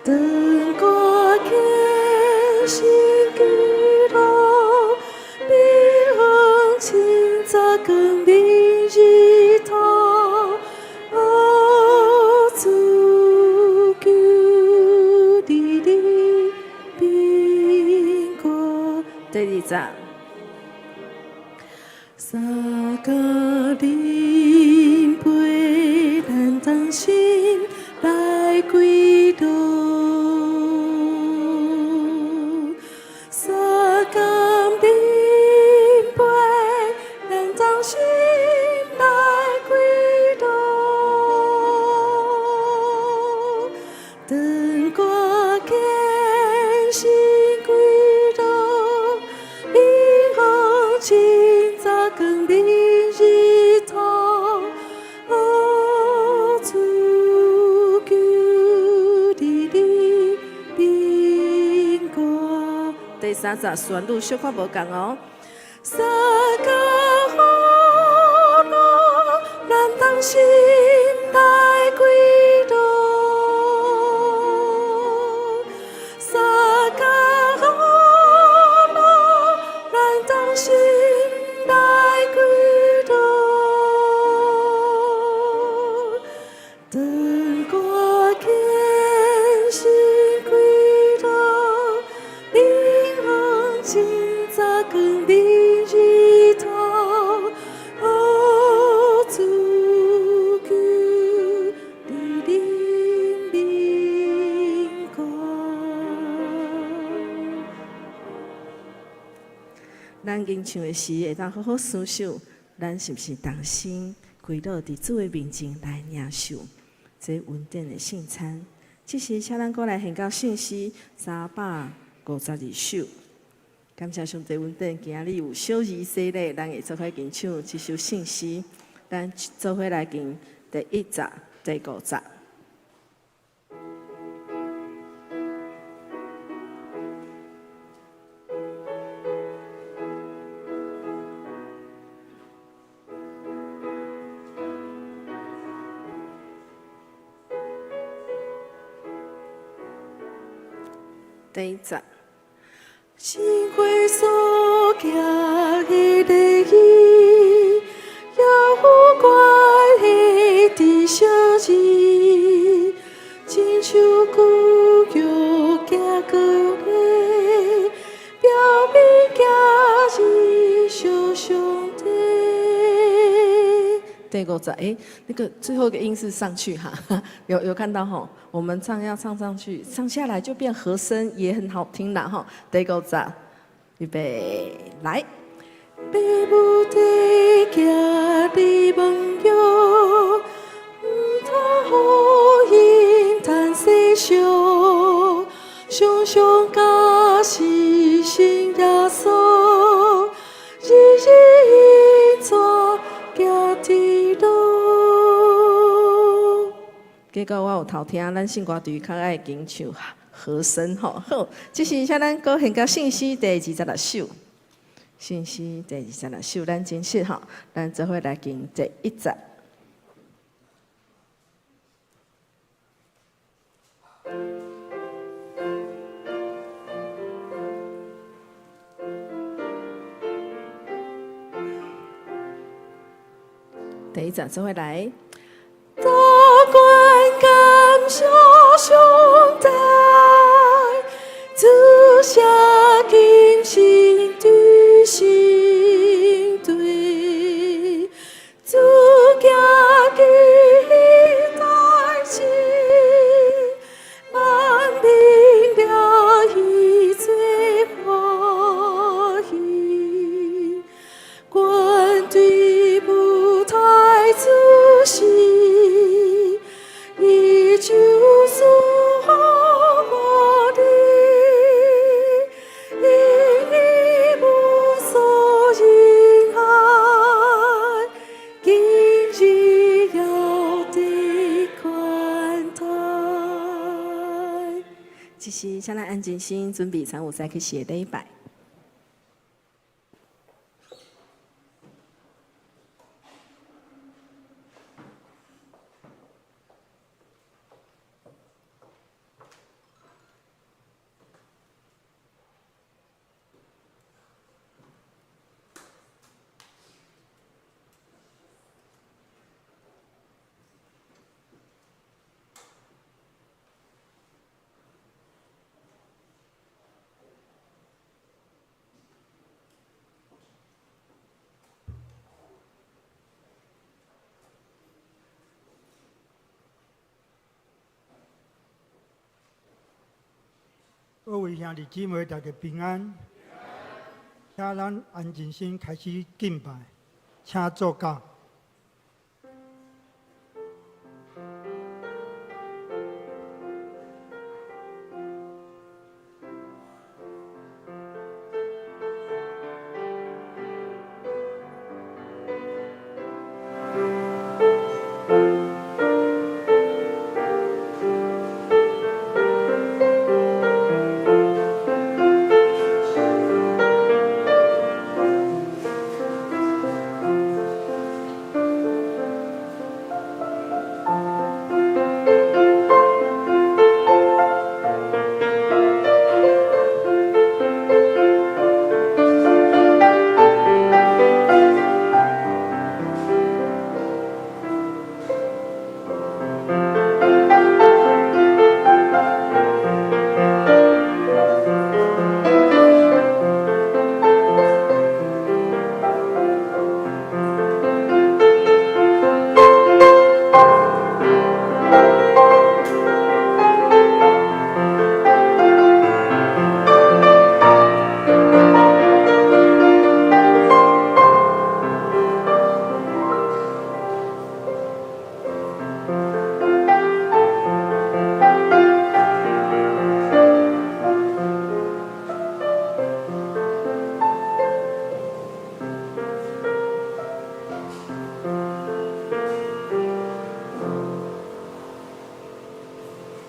當我虔心祈禱，明光清早光明日頭，哦，主求你憐憫我。第二節。相共啉杯，咱同心來祈禱。相共啉杯，咱同心來祈禱。當我虔心祈禱，明光清早光明日頭，哦，主求你憐憫我。第三節旋律小可無仝哦。相共呼嚕，咱同心來祈禱。相共呼嚕，咱同心來祈禱。當我虔心祈禱，明光清早光明日頭，哦，主求你憐憫我。咱吟唱的時，會當好好思想，咱是毋是同心跪倒佇主的面前來領受這恩典的聖餐？這時，請咱閣來獻到聖詩352首。感謝上帝恩典，今仔日有小兒洗禮，咱會做伙吟唱這首聖詩。咱做伙來吟第一節、第五節。第一節。聖會所行的禮儀，也有關係佇相認，親像舊約行過禮，表明今日屬上帝。第五節，欸，那個最後一個音是上去哈，有看到吼？我們唱要唱上去，唱下來就變和聲，也很好聽啦吼。第五節，預備來。爸母佇徛佇盟約，毋通予𪜶趁世俗，常常假是信耶穌，日日引帶行天路。結果我有偷聽，咱聖歌隊較愛吟唱和聲吼。好，這時請咱閣獻到聖詩第二十六首。聖詩第二十六首，咱真實吼，咱做伙來吟第一節。第一節做伙來。大願感謝上帝，主寫金心對心對，主行奇代誌，萬民掠伊做歡喜，願對舞台主席，伊就是我的，因伊無所恩愛，今日要得寬待。這時，請咱安靜心，準備參有再去謝禮拜。各位兄弟姊妹，大家平安。請咱安靜心開始敬拜，請坐教。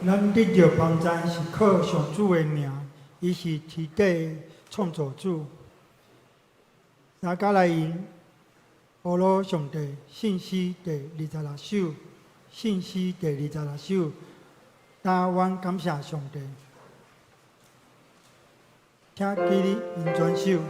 咱得著幫贊是靠上主的名，伊是天地的創造主。撒迦利因呼嚕上帝信詩第26首，信詩第26首，但阮感謝上帝，請起立用全首。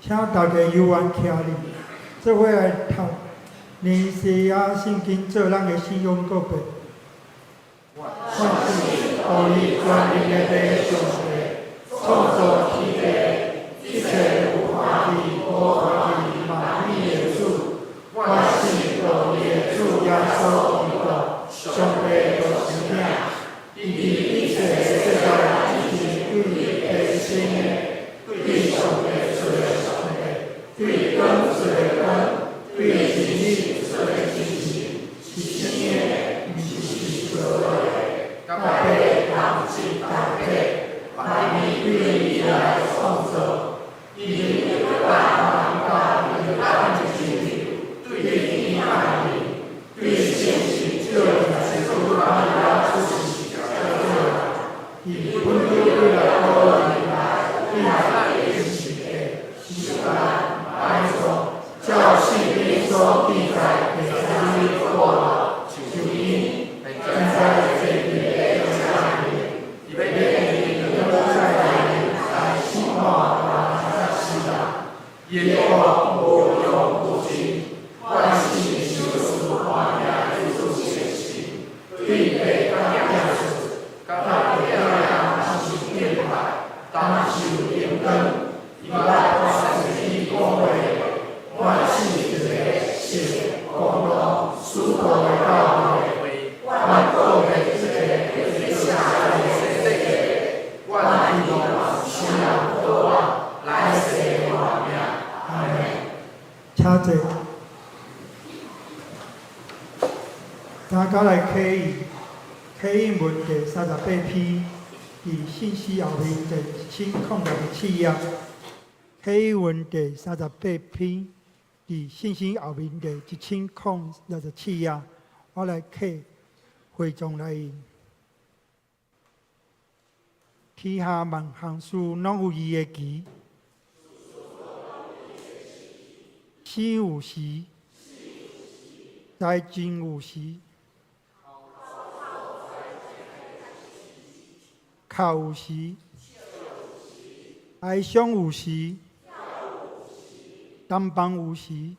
請大家有緣徛立，做伙來讀尼西亞聖經做咱的信仰告白。萬事獨一全能的上帝，創造天地，一切有看見無看見萬有的主，萬事獨一的主耶穌基所記載的啥物過路、樹蔭，現在坐佇咧正面，欲用伊閣再來來審判活人佮死人。伊的國無窮無盡，萬姓的守事歡迎做主的神，對爸佮囝孫，佮爸囝同受敬拜，同受榮光。伊捌先知講話，萬世一个聖公道使徒的教會，阮顧念一个得赦罪的洗禮，阮希望死人復活，來世的活命。阿門。請坐。大家來啟應，啟應文第38篇，佇信息後面第1067頁。啟應文第三十八篇，佇信息後面第1067頁。我來啟會眾來應。天下萬項事攏有伊的期，生有時，栽種有時，哭有時，哀傷有時，擔房有時，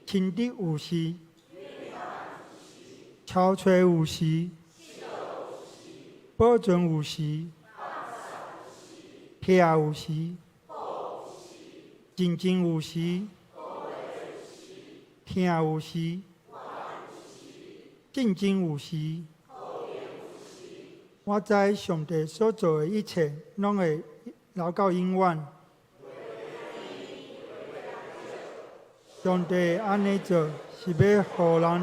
親昵有時，抄揣有時，保存有時，拆有時，靜靜有時，疼有時，戰爭有時。我知上帝所做的一切，攏會留到永遠。上帝按呢做，是欲予人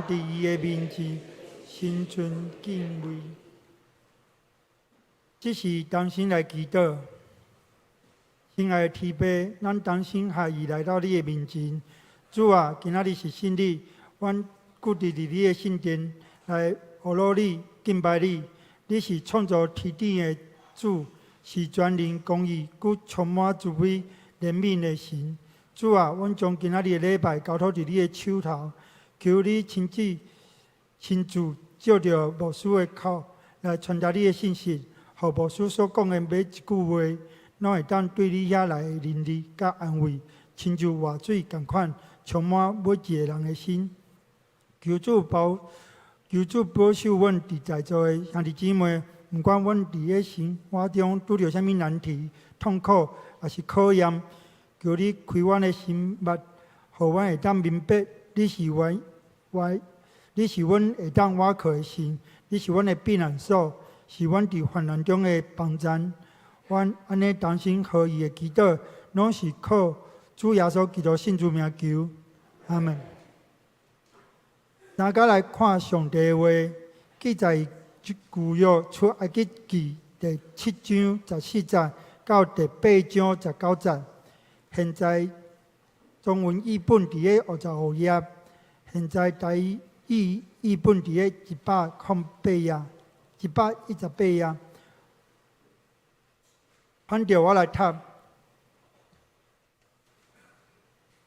佇伊的面前心存敬畏。這時同心來祈禱，親愛的天父，咱同心合意來到你的面前。主啊，今仔日是聖日，阮聚佇你的聖殿來呵咾你、敬拜你。你是創造天地的主，是全能公義、閣充滿慈悲憐憫的神。主啊，阮將今仔日的禮拜交託佇你的手頭，求你親自親自藉著牧師的口來傳達你的信息，予牧師所講的每一句話，攏會當對你遐來的能力佮安慰，親像活水仝款，充滿每一个人的心。求主保守阮佇在座的兄弟姊妹，毋管阮佇咧生活中拄著啥物難題、痛苦，抑是考驗，求你開阮的心目，予阮會當明白，你是阮會當倚靠的神，你是阮的避難所，是阮佇患難中的幫贊。阮按呢同心合意的祈禱，攏是靠主耶穌基督聖主名求，阿門。大家來看上帝的話，記載舊約出埃及記第七章十四節到第八章十九節。現在中文譯本佇咧55頁，現在台語譯本佇咧108頁，118頁。反正我來讀。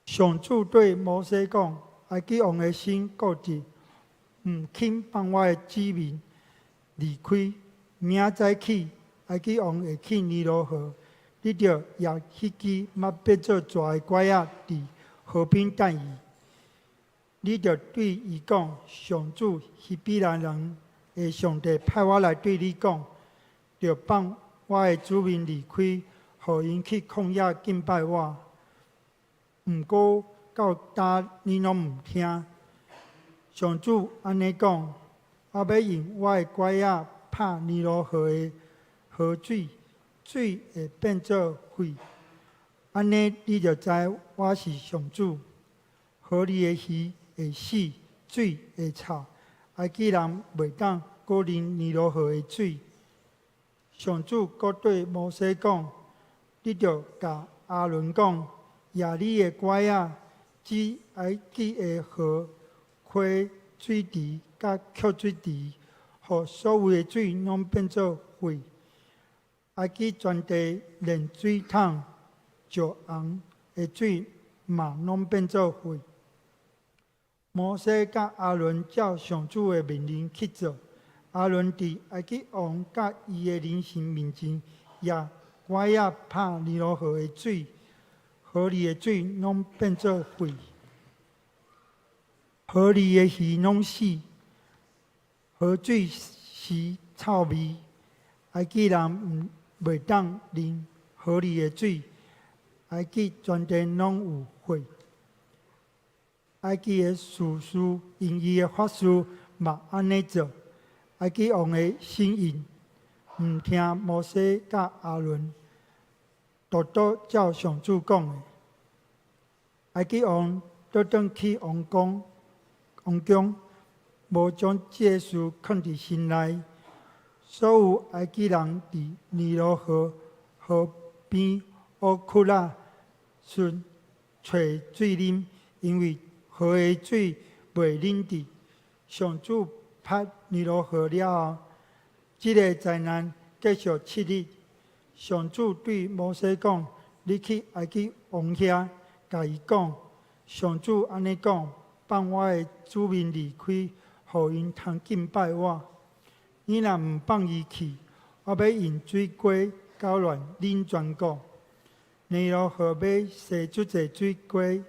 上主對摩西講：埃及王的心固執，毋肯放我的子民離開。明仔載起，埃及王會去尼羅河，你著攑彼支木變做蛇的拐仔，佇河邊等伊。你著對伊講：上主希伯來人的上帝派我來對你講，著放我的子民離開，予𪜶去曠野敬拜我。毋過到今你攏毋聽。上主按呢講：我欲用我的拐仔拍尼羅河的河水，水會變做血。按呢你就知我是上主。河裡的魚會死，水會臭，埃及人袂當閣啉尼羅河的水。上主閣對摩西講：你著共亞倫講，攑你的拐仔，指埃及的河、溪水池佮抾水池，予所有的水攏變做血。埃及全地連水桶石甕的水嘛攏變做血。摩西佮亞倫照上主的命令去做。亞倫佇埃及王佮伊的人民面前，舉拐仔拍尼羅河的水，河裡的水攏變做血，河裡的魚攏死，河水是臭味。埃及人毋袂當啉河裡的水，埃及全地攏有血。埃及的術士用伊的法術嘛按呢做。埃及王的心硬，毋聽摩西佮亞倫，獨獨照上主講的。埃及王倒轉去王宮，王宮無將這个事囥佇心內。所有埃及人佇尼羅河河邊挖窟仔時揣水啉，因為河的水袂忍得。上主拍尼羅河了後，這个災難繼續7日。上主對摩西講：你去埃及王遐，共伊講，上主按呢講：放我的子民離開，予𪜶通敬拜我。你若毋放伊去，我欲用水虼攪亂恁全國。尼羅河欲生足濟水虼，予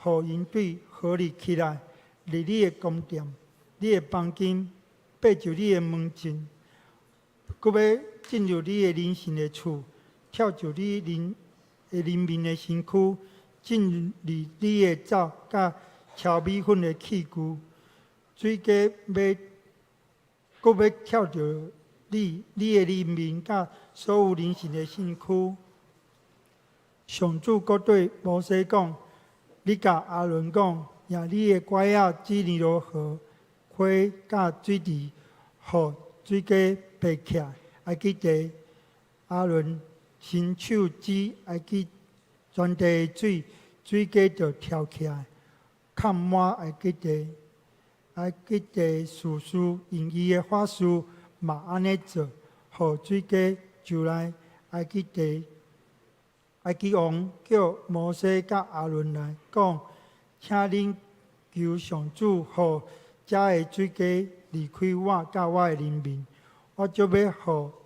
𪜶對河裡起來，入你的宮殿、你的房間，爬入你的門前，閣欲進入你的人臣的厝，跳入你人的人民的身軀，進入你的灶佮敲米粉的器具，水虼欲閣欲跳著你、你的人民佮所有人臣的身軀。上主閣對摩西講：你共亞倫講，舉你的拐仔指尼羅河溪佮水池，予水虼爬起來，埃及地。亞倫伸手指埃及全地的水，水虼就跳起來，崁滿埃及地。埃及地術士用伊的法術嘛按呢做，予水虼上來埃及地。埃及王叫摩西佮亞倫來講：請恁求上主，予遮的水虼離開我佮我的人民。我足欲予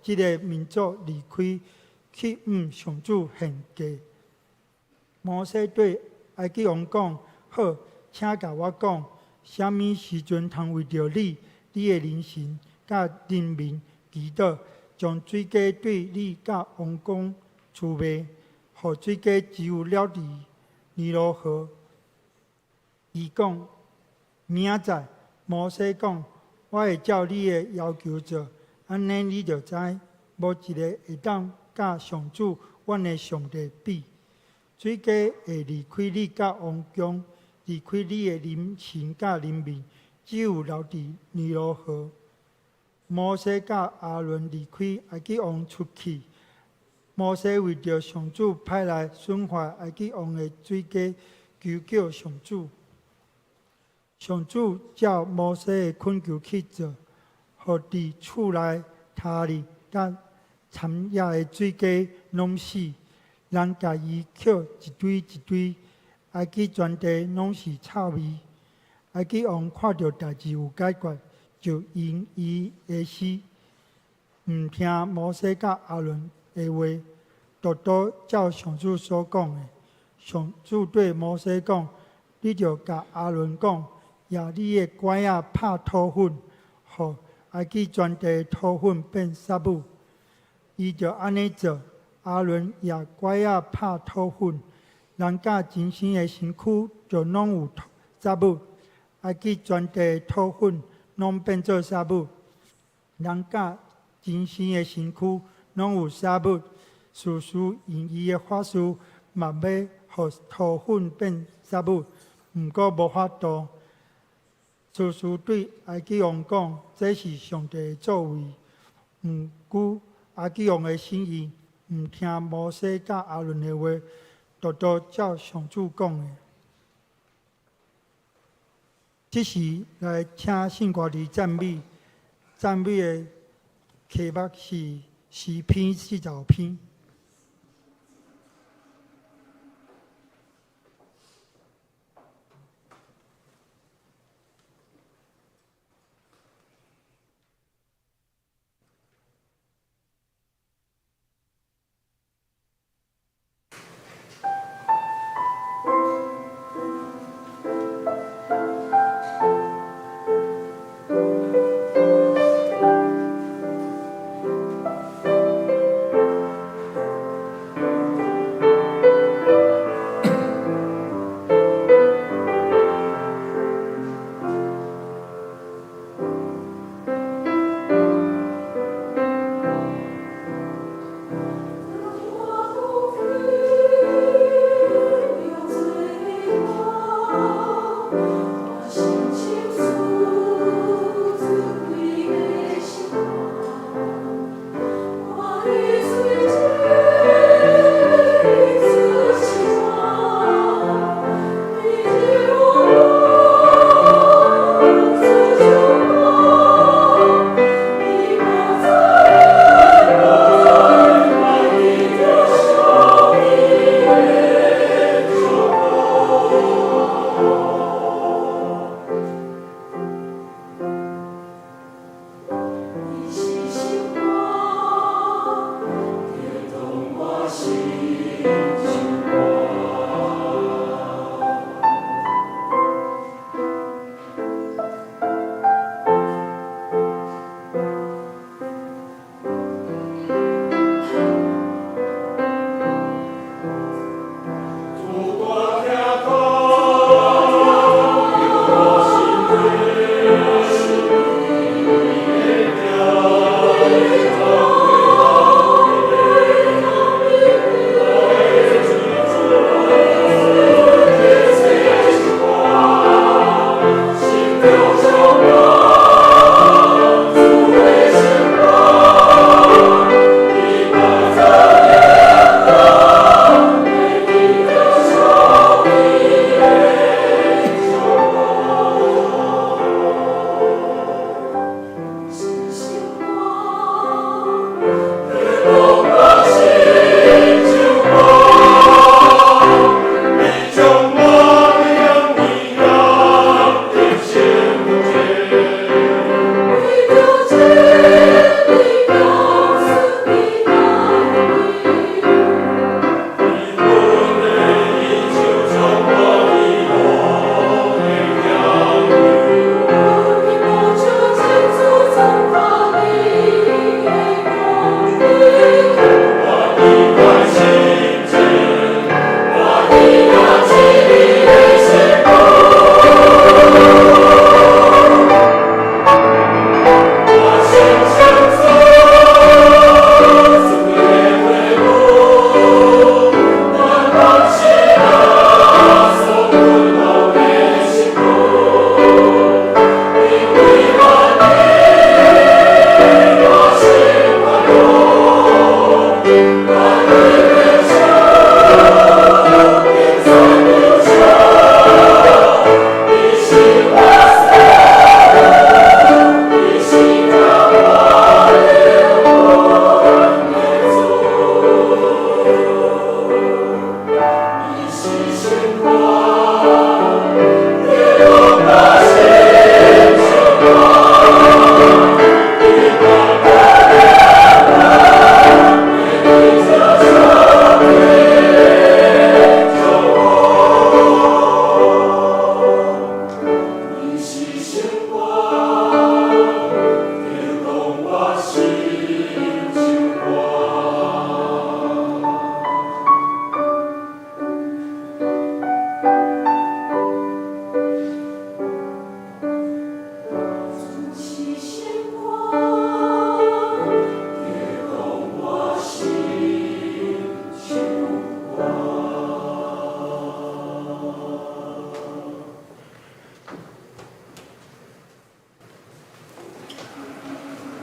這个民族離開，去向上主獻祭。摩西對埃及王講：好，請共我講，啥物時陣通為著你、你的人臣佮人民祈禱，將水虼對你佮王宮除滅，予水虼只有留佇尼羅河。伊講：明仔載。摩西講：我會照你的要求做，按呢你就知，無一个會當佮上主阮的上帝比。水虼會離開你佮王宮，離開你的人臣佮人民，只有留佇尼羅河。摩西佮亞倫離開埃及王出去。摩西為著上主派來損害埃及王的水虼，求叫上主。上主照摩西的懇求去做，予佇厝內、田裡佮田野的水虼攏死，人共伊抾一堆一堆，埃及全地攏是臭味。埃及王看著代誌有解決，就應伊的死，毋聽摩西佮亞倫的話，獨獨照上主所講的。上主對摩西講：你著共亞倫講，舉你的拐仔拍土粉，予埃及全地土粉變捒物。伊就按呢做。亞倫舉拐仔拍土粉，人佮人牲的身軀就攏有捒物。埃及全地土粉攏變做捒物，人佮人牲的身軀攏有捒物。術士用伊的法術嘛欲予土粉變捒物，毋過無法度。術士對埃及王講：這是上帝的作為。毋過埃及王的心硬，毋聽摩西佮亞倫的話，獨獨照上主講的。這時來請聖歌隊讚美，讚美的題目是詩篇45篇。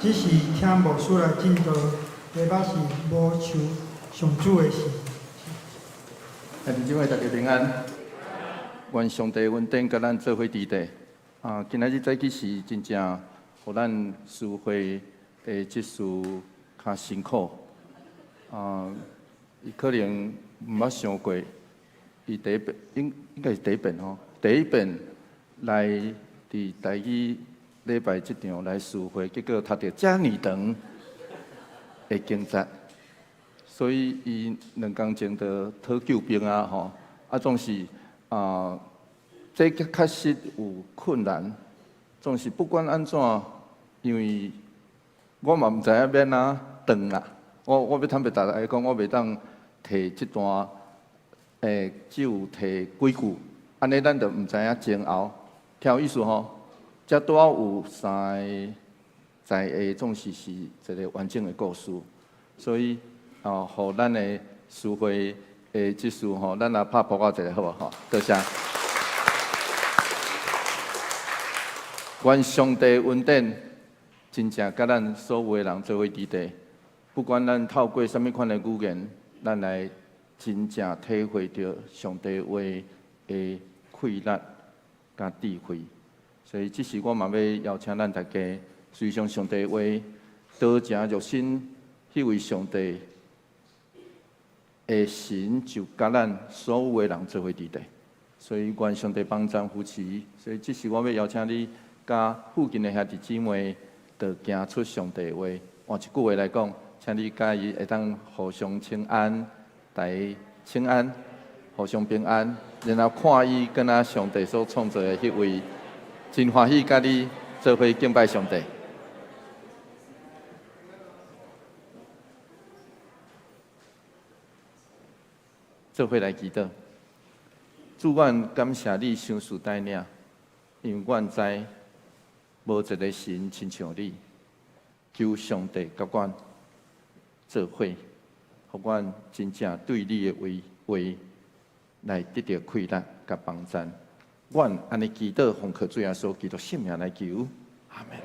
只是請牧師來證道，題目是無求上主的事。兄弟姊妹，大家平安。願上帝恩典佮咱做伙佇底。啊，今仔日早起是真正予咱司會的執事較辛苦。啊，伊可能毋捌想過，伊第一遍應該是第一遍吼，第一遍來佇台語禮拜這場來司會，結果讀著遮爾長的經節，所以伊兩工前就討救兵啊吼，啊總是啊，這確實有困難，總是不管按怎，因為我嘛毋知影欲按怎斷啦，我欲坦白逐家講，我袂當提這段，只有提幾句，按呢咱就毋知影前後，聽有意思吼？這拄好有三个在的，總是是一個完整的故事，所以哦，予咱的司會的執事吼，咱來拍報告一下好無吼？多謝。願上帝恩典真正佮咱所有的人做伙佇底，不管咱透過啥物款的語言，咱來真正體會著上帝話的氣力佮智慧。所以，這時我嘛欲邀請咱大家，思想上帝話，道成肉身，彼位上帝的神就佮咱所有的人做伙佇底。所以，願上帝幫贊扶持。所以，這時我欲邀請你，佮附近的兄弟姊妹，就行出上帝話。換一句話來講，請你佮伊會當互相請安，大家請安，互相平安，然後看伊敢若上帝所創造的彼位。真歡喜佮你做伙敬拜上帝，做伙來祈禱。主，阮感謝你賞賜帶領，因為阮知無一个神親像你。求上帝佮阮做伙，予阮真正對你的話來得著氣力佮幫贊。阮按呢祈禱，奉靠主耶穌基督聖名來求，阿們。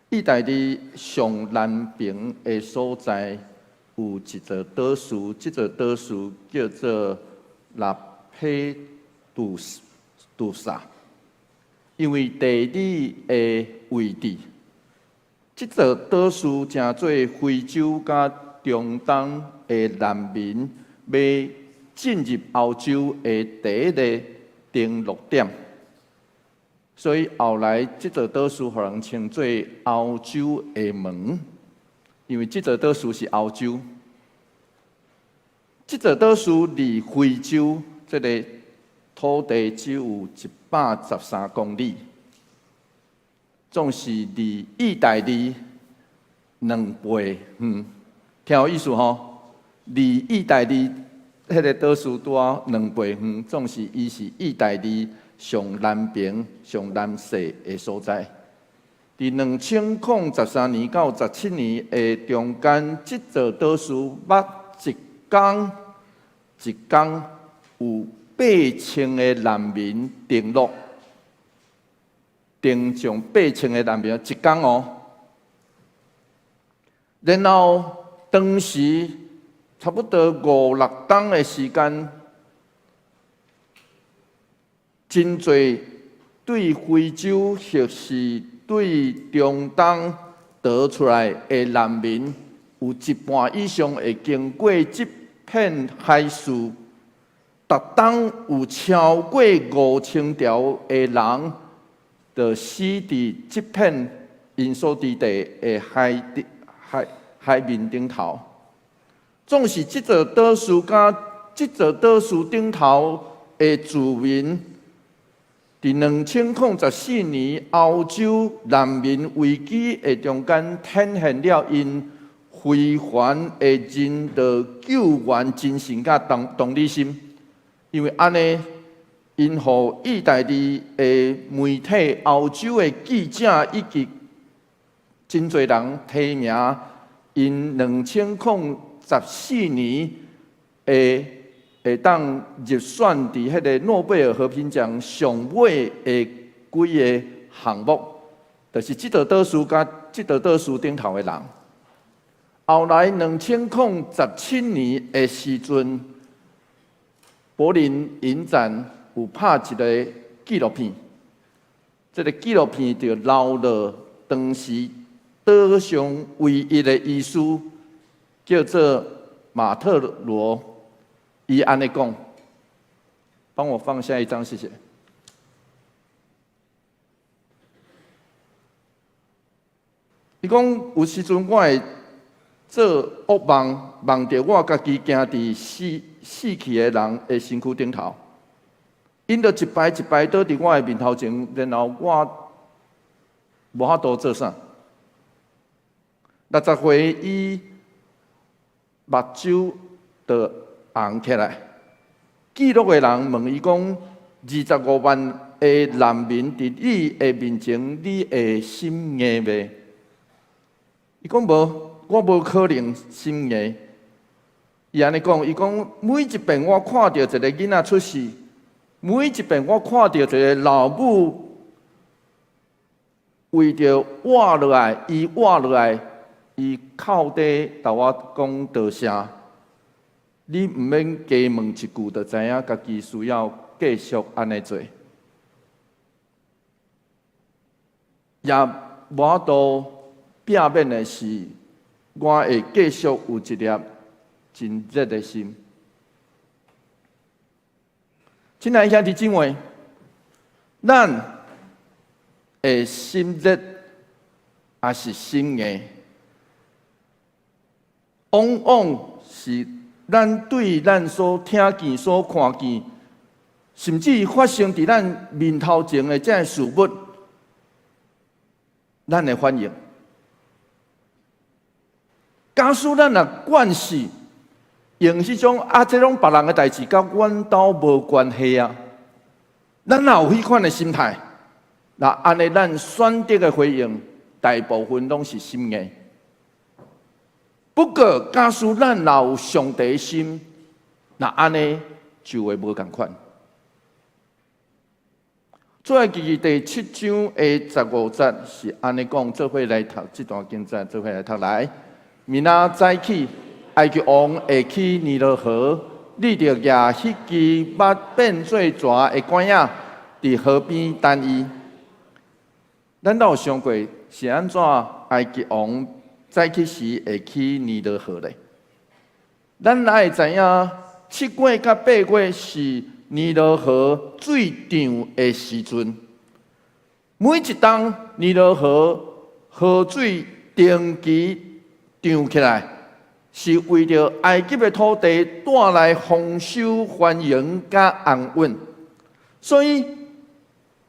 意大利上南邊的所在有一座島嶼，這座島嶼叫做拉佩杜杜薩。因為地理的位置，這座島嶼成做非洲佮中東的難民欲進入歐洲的第一个登陸點，所以後來這座島嶼予人稱做歐洲的門，因為這座島嶼是歐洲。這座島嶼離非洲這个土地只有113公里，總是離意大利兩倍遠，聽有意思吼？離意大利彼个島嶼拄好兩倍遠，總是伊是意大利上南邊、上南勢的所在。佇2013年到17年的中間，這座島嶼捌一工一工有8000个難民登陸，登上8000个難民一工哦。然後當時差不多五六冬的時間，真濟對非洲或是對中東逃出來的難民，有一半以上會經過這片海域。逐冬有超過5000條的人，就死佇這片𪜶所佇地的海面頂頭。總是這座島嶼佮這座島嶼頂頭的住民，佇2014年歐洲難民危機的中間，展現了𪜶非凡的人道救援精神佮同理心。因為按呢，𪜶予意大利的媒體、歐洲的記者以及真濟人提名，𪜶2014年會當入選佇彼个諾貝爾和平獎上尾的幾个項目，就是這座島嶼佮這道桌書頂頭的人。後來2017年的時陣，柏林影展有拍一個紀錄片，這個紀錄片就留落當時島上唯一的醫師，叫做馬特羅，伊按呢講，幫我放下一張，謝謝。伊講有時陣我會做噩夢，夢著我家己行佇死去的人的身軀頂頭，𪜶就一排一排倒佇我的面頭前，然後我無法度做啥。60歲，伊目睭就紅起來。記錄的人問伊講：25萬的難民佇你的面前，你會心硬袂？伊講無，我無可能心硬。伊按呢講，伊講每一遍我看著一個囡仔出世，每一遍我看著一個老母為著活落來，伊活落來，伊叩底共我講多謝。你毋免加問一句，就知影家己需要繼續按呢做。也無法度避免的是，我會繼續有一粒真熱的心。親愛的兄弟姊妹，咱會心熱，抑是心硬？往往是咱對咱所聽見、所看見，甚至發生佇咱面頭前的這个事物，咱的反應。假使咱若慣勢用彼種啊，這攏別人的代誌，佮阮兜無關係啊。咱若有彼款的心態，那按呢，咱選擇的回應，大部分攏是心硬。不過，假使咱若有上帝心，那按呢就會無仝款。出埃及記第七章的15節是按呢講，做伙來讀這段經節，做伙來讀來。明仔早起，埃及王會起尼羅河，你著舉彼支欲變做蛇的竿仔，佇河邊等伊。咱都有想過是按怎埃及王早起時會起尼羅河咧？咱愛知影，7月佮8月是尼羅河水漲的時陣，每一冬尼羅河河水定期漲起來，是為著埃及的土地帶來豐收、繁榮佮安穩。所以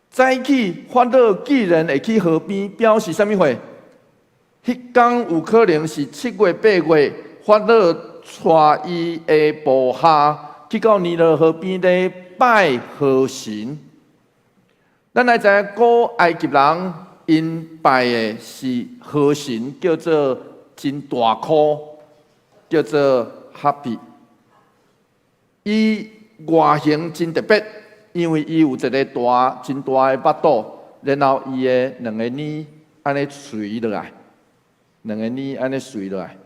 早起法老既然會去河邊，表示啥物貨？彼工有可能是7月8月，法老帶伊的部下去到尼羅河邊咧拜河神。咱來知影古埃及人𪜶拜的是河神，叫做真大箍，叫做哈比。伊外形真特別，因為伊有一个大、真大的腹肚，然後伊的兩个耳按呢垂落來，兩个耳按呢垂落來。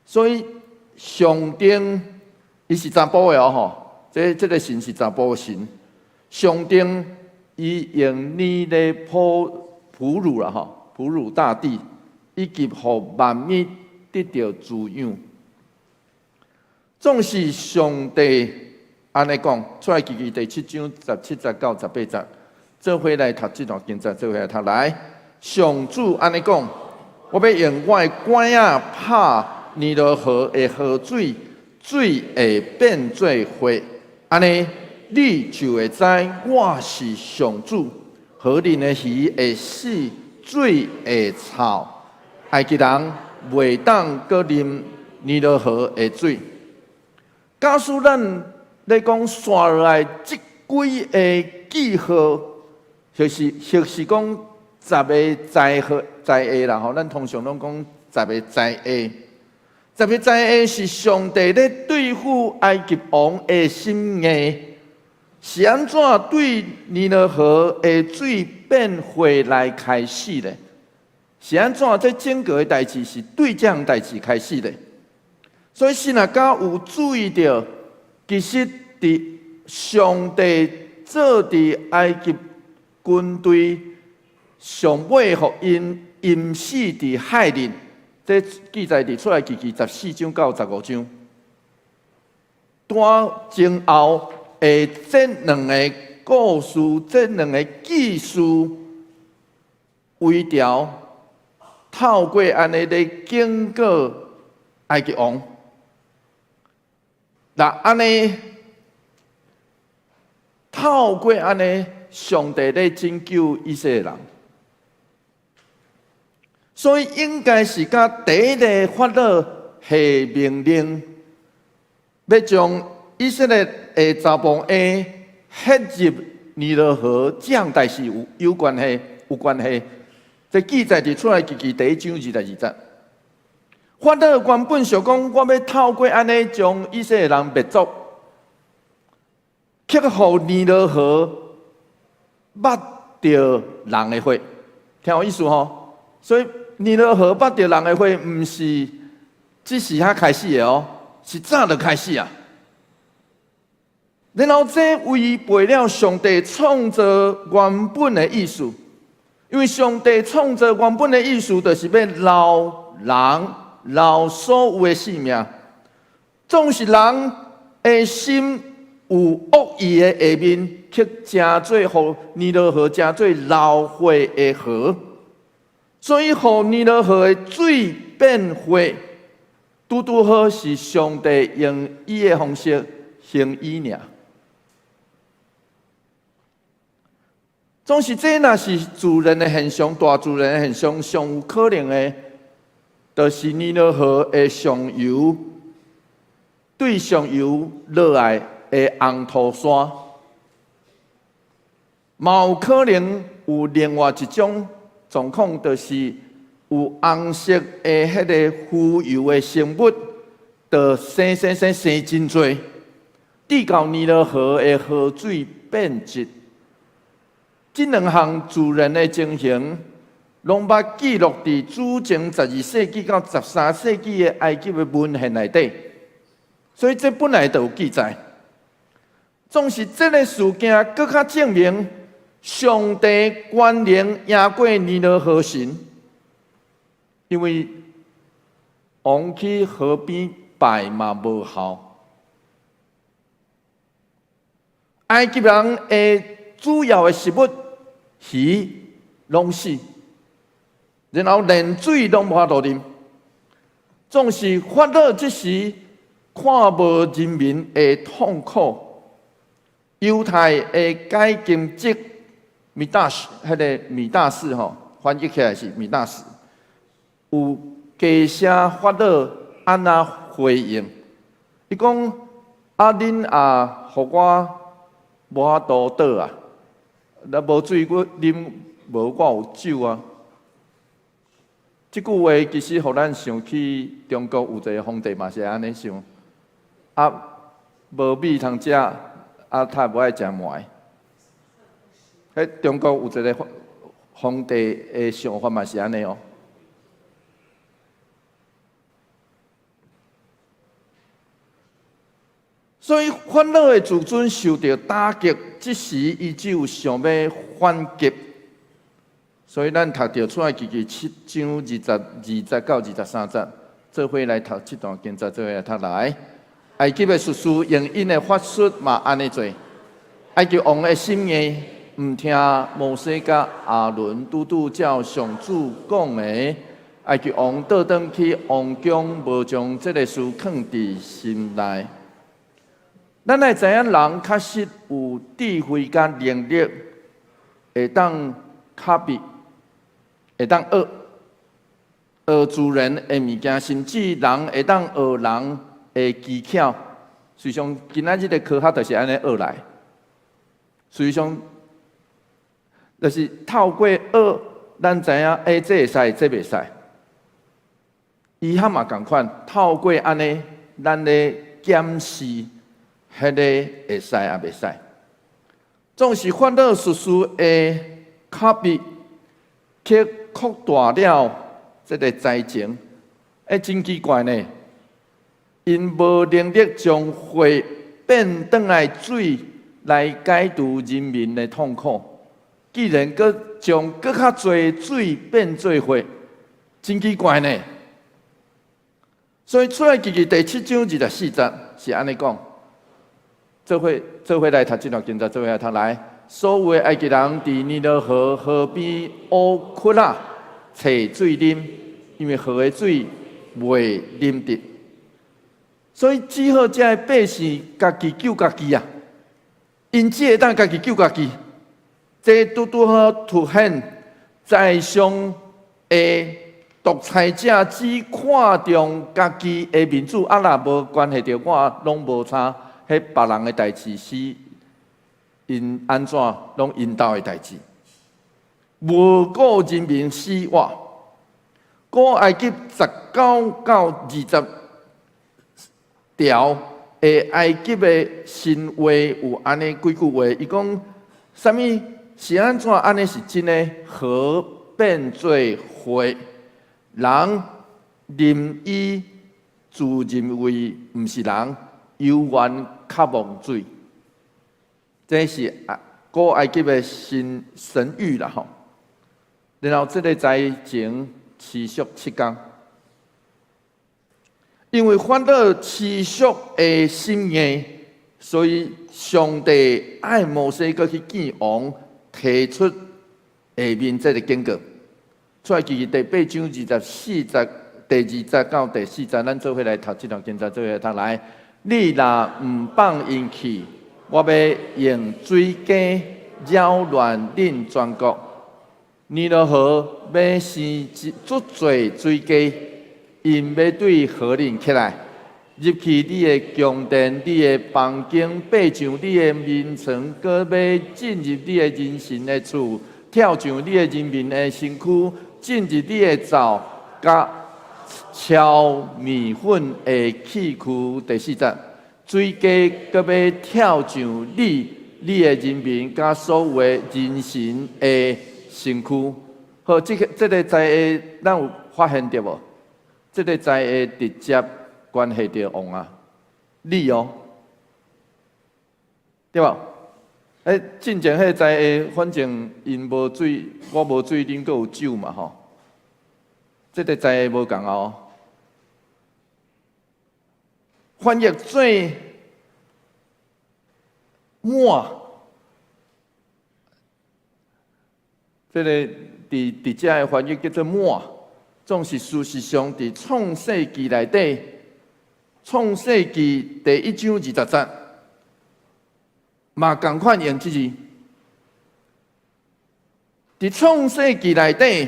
所以象徵伊是查埔的哦吼，這個神是查埔神，象徵伊用乳咧哺乳啦吼，哺乳大地，以及予萬物得著滋養。總是上帝按呢講，出埃及記第七章17節到18節，做伙來讀這段經節，做伙來讀來。上主按呢講，我欲用我的竿仔拍尼羅河的河水，水會變做血，按呢你就會知我是上主。河裡的魚會死，水會臭，埃及人袂當閣啉尼羅河的水。假使咱咧講紲落來，這幾个記號，或是講十个災禍災厄啦吼，咱通常攏講十个災厄。十个災厄是上帝咧對付埃及王的心硬，是按怎對尼羅河的水變血來開始咧？是按怎？這整個的代誌是對這項代誌開始的。所以神若敢有注意著，其實佇上帝做佇埃及軍隊上尾，予𪜶淹死佇海裡，這記載佇出埃及記14章到15章。單前後的這兩个故事，這兩个記事，微調透過按呢咧警告埃及王。那按呢透過按呢，上帝咧拯救以色列人，所以應該是佮第一个法老下命令，欲將以色列的查埔嬰彼入尼羅河，這項代誌有關係，有關係。這記載佇出埃及記第1章22節。法老原本想講，我欲透過按呢將以色列人滅族，卻予尼羅河捌著人的血，聽有意思吼？所以尼羅河捌著人的血，毋是這時才開始的哦，是早就開始啊。然後這違背了上帝創造原本的意思，因為上帝創造原本的意思，就是欲留人，留所有的性命。總是人的心有惡意的下面，卻成做予尼羅河成做流血的河，所以予尼羅河的水變血，拄拄好是上帝用伊的方式行醫爾。總是這若是自然的現象，大自然的現象，上有可能的，就是尼羅河的上游對上游落來的紅土山，嘛有可能有另外一種狀況，就是有紅色的彼个浮游的生物，就生生生生真濟，直到尼羅河的河水變質。這兩項自然的情形，攏捌記錄佇主前12世紀到13世紀的埃及的文獻內底，所以這本來就有記載。總是這个事件，閣較證明上帝權能贏過尼羅河神，因為王去河邊拜嘛無效。埃及人的主要的食物魚攏死，然後連水攏無法度啉。總是法老這時看無人民的痛苦，猶太的解經者米大師，彼个米大師吼，翻譯起來是米大師，有加寫法老按怎回應？伊講：啊，恁也予我無法度倒啊！若無水，我啉無，我有酒啊。這句話其實予咱想起中國有一个皇帝嘛是按呢想，啊，無米通食，啊，他無愛食糜。彼中國有一个皇帝的想法嘛是按呢哦。所以法老的自尊受著打擊，這時伊只有想欲反擊。所以咱讀著出埃及記7章22節到23節，做伙來讀這段經節，做伙來讀來。埃及的術士用𪜶的法術嘛按呢做，埃及王的心硬，毋聽摩西佮亞倫拄拄照上主講的，埃及王倒轉去王宮，無將這个事囥佇心內。咱愛知影，人確實有智慧佮能力，會當 copy，會當學學自然的物件，甚至人會當學人的技巧。事實上，今仔日的科學就是按呢學來。事實上，就是透過學，咱知影欸，這會使，這袂使。醫學嘛仝款，透過按呢，咱咧檢視。彼个會使也袂使，總是法老術士的 copy，卻擴大了這个災情，欸，真奇怪呢！𪜶無能力將火變轉來水來解除人民的痛苦，竟然閣將閣較濟水變做血，真奇怪呢！所以出埃及記第七章二十四節是按呢講，做伙做伙來讀這段經節，做伙來讀來。所有的埃及人佇尼羅河河邊挖窟仔，揣水啉，因為河的水袂啉得，所以只好這个百姓家己救家己啊！𪜶只會當家己救家己，這拄拄好凸顯在上的獨裁者只看重家己的面子，啊，若無關係著我，攏無差。彼別人的代誌是𪜶按怎，攏𪜶兜的代誌，無顧人民死活。古埃及19到20條的埃及的神話有按呢幾句話，伊講啥物是按怎按呢是真的？河變做血，人啉伊自認為毋是人，猶原渴望水。這是古埃及的神神諭啦吼。然後這个災情持續7工，因為法老持續的心硬，所以上帝愛摩西閣去見王，提出下面這个警告。出埃及記第八章二十四節，第二節到第四節，咱做伙來讀這段經節，做伙來讀來。你若毋放𪜶去，我欲用水雞擾亂恁全國。尼羅河欲生足濟水雞，𪜶欲對河裡起來，入去你的宮殿、你的房間，爬上你的眠床，閣欲進入你的人神的厝，跳上你的人民的身軀，進入你的灶，佮敲麵粉的器具。第四節，水雞閣欲跳上你、你的人民，佮所有的人神的身軀。好，這个這个災禍，咱有發現著無？這个災禍直接關係著王啊，你哦，對無？欸，進前彼个災禍，反正𪜶無水，我無水，恁閣有酒嘛吼。這个災禍無仝哦。翻譯做滿，這个佇佇遮的翻譯叫做滿，總是事實上佇創世記內底，創世記第一章二十節，嘛仝款用這字。佇創世記內底，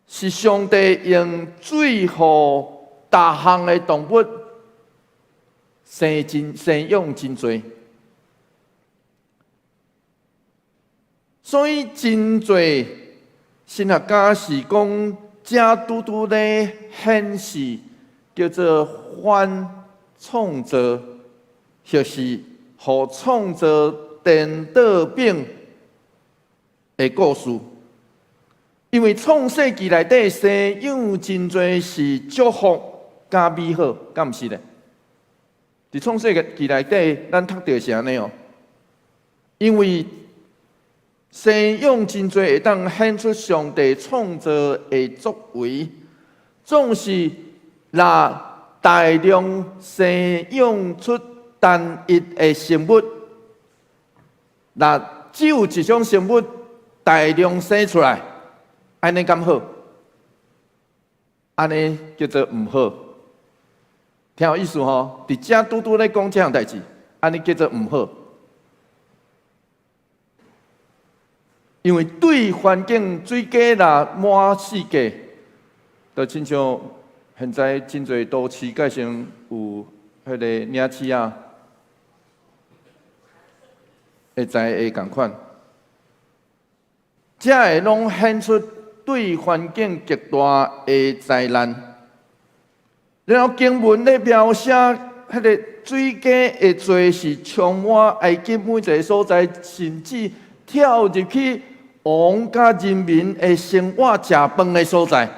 是上帝用水予逐項的動物生真生養真濟，所以真濟神學家是講，這拄拄咧顯示叫做反創造，或是予創造顛倒反的故事。因為創世記內底生養真濟是祝福佮美好，敢毋是咧？佇創世記內底，咱讀著是按呢哦。因為生養真濟會當顯出上帝創造的作為，總是若大量生養出單一的生物，若只有一種生物大量生出來，按呢敢好？按呢叫做毋好。聽有意思吼？佇遮拄拄咧講這項代誌，按呢叫做毋好。因為對環境水雞若滿四界，就親像現在真濟都市改成有彼个領鼠仔，會知會仝款，這會攏顯出對環境極大的災難。然後經文咧描寫，彼个水雞的濟是充滿埃及每一个所在，甚至跳入去王佮人民的生活食飯的所在。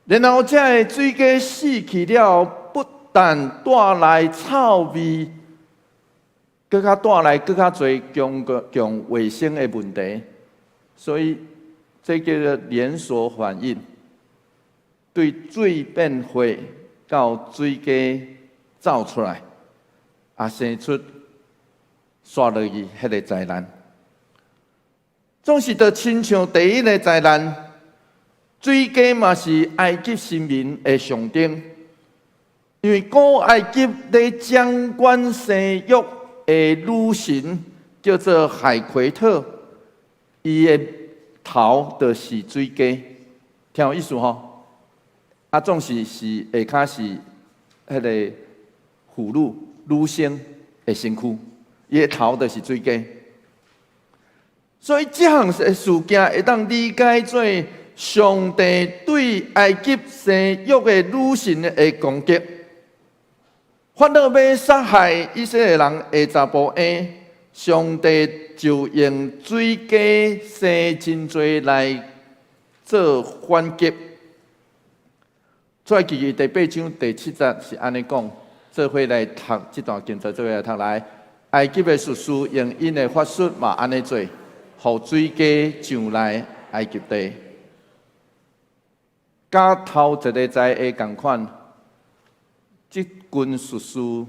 然後這个水雞死去了，不但帶來臭味，閣較帶來閣較濟公共衛生的問題，所以這叫做連鎖反應，對水變血到水雞走出來，啊生出煞落去彼个災難。總是就親像第一个災難，水雞嘛是埃及神明的象徵，因為古埃及咧掌管生育的女神叫做海奎特，伊的頭就是水雞，聽有意思吼？啊，總是是下跤是彼个婦女女性的身軀，伊的頭就是水雞。所以這項事件會當理解做上帝對埃及生育的女神的攻擊。法老欲殺害以色列人的查埔嬰，上帝就用水雞生真濟來做反擊。出埃及記第八章第七節是按呢講，做伙來讀這段經節，做伙來讀來。埃及的術士用𪜶的法術嘛按呢做，予水雞上來埃及地，佮頭一个災禍仝款。這群術士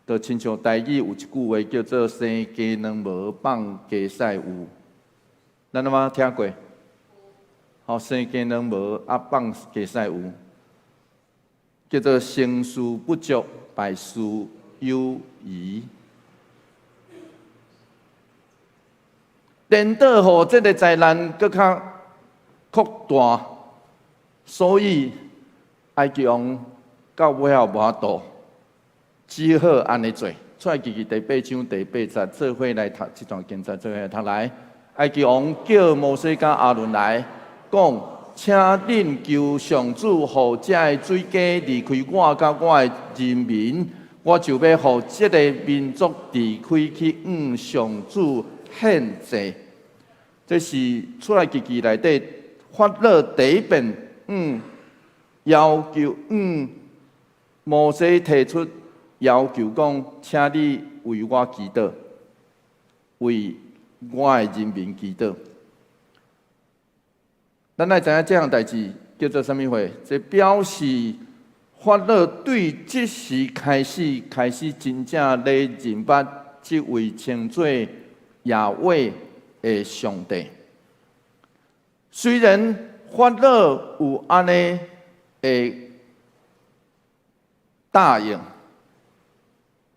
就親像台語有一句話叫做“生雞卵無放雞屎有”，咱有無聽過？吼，生雞卵無啊放雞屎有，叫做成事不足，敗事有餘。顛倒予這个災難閣較擴大，所以埃及王到尾後無法度，只好按呢做。出埃及記第八章第八節，做伙來讀這段經節，做伙來讀來。埃及王叫摩西佮亞倫來講，請恁求上主，予這个水雞離開我佮我的人民，我就欲予這个民族離開去向上主獻祭。這是出埃及記內底法老第一遍要求摩西提出要求講，請你為我祈禱，為我的人民祈禱。咱來知影這項代誌叫做啥物貨？這表示法老對這時開始開始真正咧認捌這位稱做亞威的上帝。雖然法老有按呢的答應，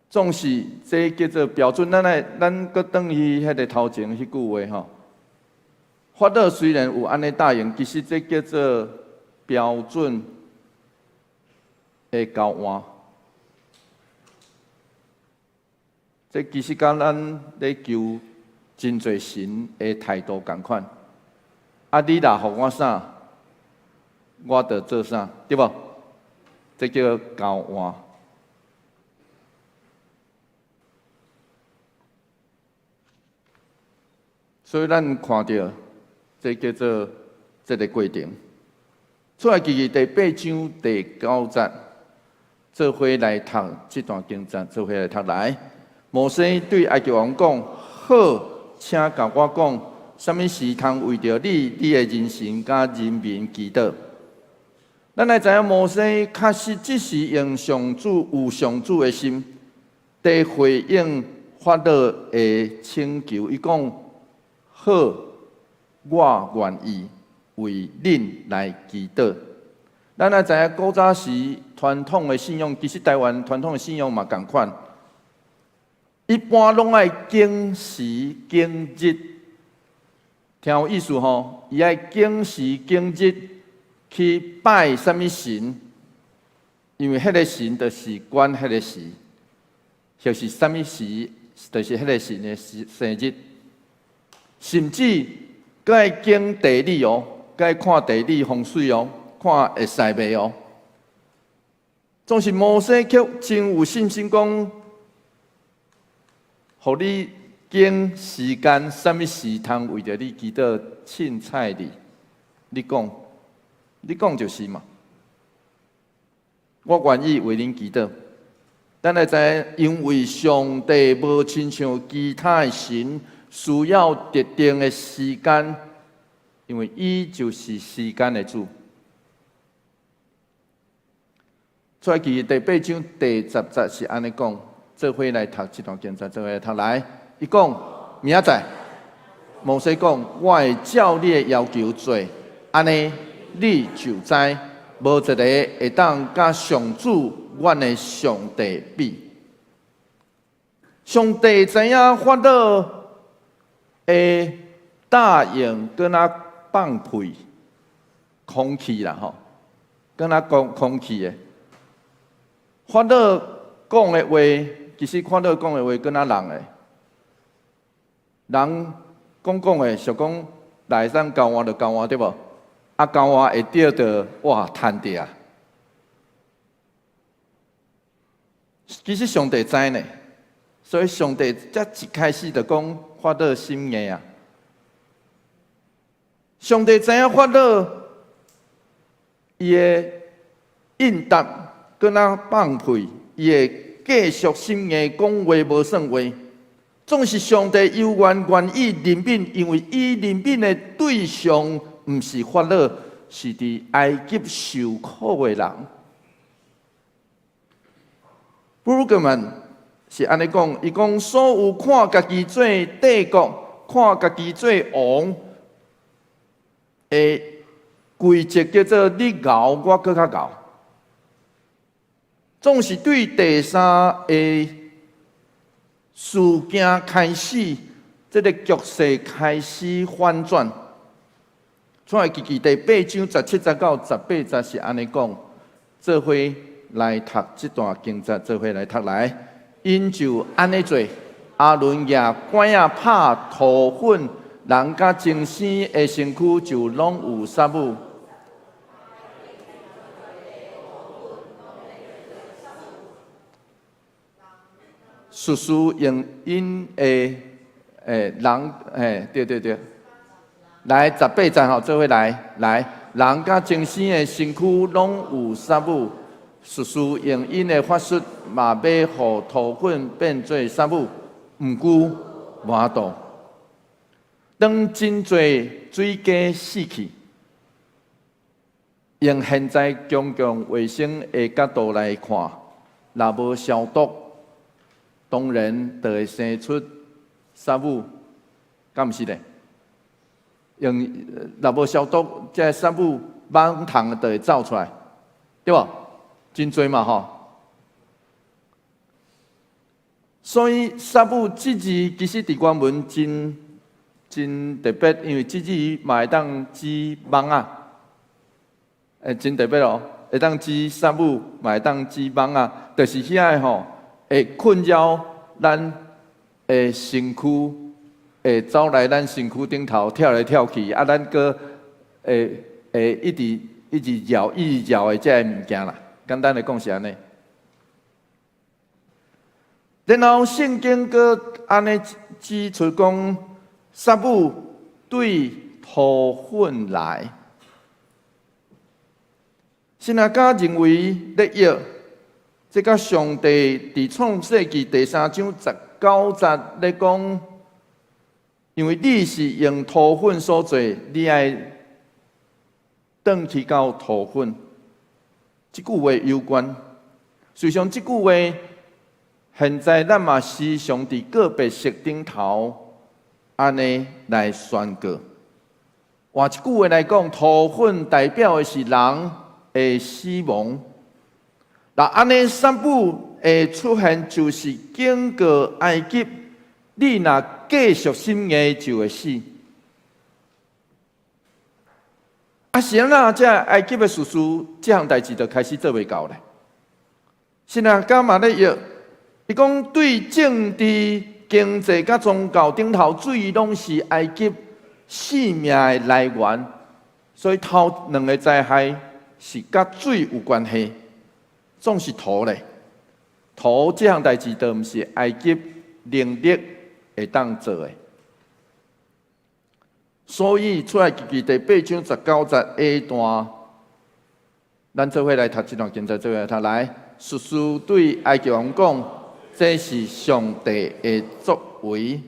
總是這叫做標準。咱來，咱閣轉去彼个頭前彼句話吼。法老雖然有按呢答應，其實這叫做標準的交換。這其實佮咱咧求真濟神的態度仝款。啊，你若予我啥，我就做啥，對無？這叫交換。所以咱看著，這叫做這个過程。出埃及記第八章第九節，做伙來讀這段經節，做伙來讀來。摩西對埃及王講：好，請共我講，啥物時通為著你、你的人神佮人民祈禱？咱來知影摩西確實這時用上主有上主的心，佇回應法老的請求。伊講：好，我願意為恁來祈禱。咱來知影古早時傳統的信仰，其實台灣傳統的信仰嘛仝款，一般攏愛揀時揀日，聽有意思吼？伊愛揀時揀日去拜啥物神，因為彼个神就是管彼个時，就是啥物時，就是彼个神的生日，甚至閣愛揀地理哦，閣愛看地理風水哦，看會使袂哦。總是摩西卻真有信心講，予你間時間，啥物事通為著你祈禱凊彩你？你講，你講就是嘛。我願意為恁祈禱。咱來知，因為上帝無親像其他的神，需要特定的時間，因為伊就是時間的主。出埃及第八章第十節是按呢講，做伙來讀這段經節，做伙來讀來。伊講明仔載，摩西講，我會照你的要求做，按呢你就知，無一个會當佮上主阮的上帝比。上帝知影法老會答應，閣若放屁空氣啦吼，閣若講空氣的。法老講的話，其實法老講的話，閣若人的。人講講的，想講來會使交換就交換對無？啊，交換會著就哇，趁著啊！其實上帝知呢，所以上帝才一開始就講法老心硬啊。上帝知影法老伊的應答閣若放屁，伊會繼續心硬講話無算話。總是上帝猶原願意憐憫，因為伊憐憫的對象毋是法老，是佇埃及受苦的人。布魯格曼是按呢講，伊講所有看家己做帝國、看家己做王的規則，叫做你𠢕，我閣較𠢕。總是對第三个事件開始，這个局勢開始反轉。出埃及記第八章十七節到十八節是按呢講，做伙來讀這段經節，做伙來讀來。𪜶就按呢做，亞倫舉拐仔拍塗粉，人佮精生的身軀就攏有虱莢。術士用𪜶的人對對對，來十八節吼，做伙來來，人佮精生的身軀攏有虱莢，術士用𪜶的法術嘛欲予塗粉變做虱莢，毋過無法度。當真濟水雞死去，用現在公共衛生的角度來看，若無消毒，當然就會生出虱莢，敢毋是咧？用若無消毒，這个虱莢蠓蟲就會走出來，對無？真濟嘛吼。所以虱莢這字其實佇原文真真特別，因為這字嘛會當指蠓仔，真特別哦，會當指虱莢，嘛會當指蠓仔，就是遐个吼。會困擾咱的身軀，會走來咱身軀頂頭跳來跳去，啊，咱閣會會一直一直繞一直繞的這个物件啦。簡單來講是按呢。然後聖經閣按呢指出講，虱莢對塗粉來，神學家認為咧約。這佮上帝佇創世記第三章十九節咧講，因為你是用塗粉所做，你愛轉去到塗粉。這句話有關。事實上，這句話現在咱嘛時常佇告別式頂頭按呢來宣告。換一句話來講，塗粉代表的是人的死亡。若按呢，虱莢的出現就是警告埃及，你若繼續心硬就會死。啊，是按怎這埃及的術士這項代誌就開始做袂到咧？神學家嘛咧譯，伊講對政治、經濟佮宗教頂頭，水攏是埃及性命的來源，所以頭兩個災害是佮水有關係。總是塗咧，塗這項代誌，都毋是埃及能力會當做的。所以出埃及記第八章十九節下段，咱做伙來讀這段經節，做伙來讀來。士師對埃及王講，這是上帝的作為。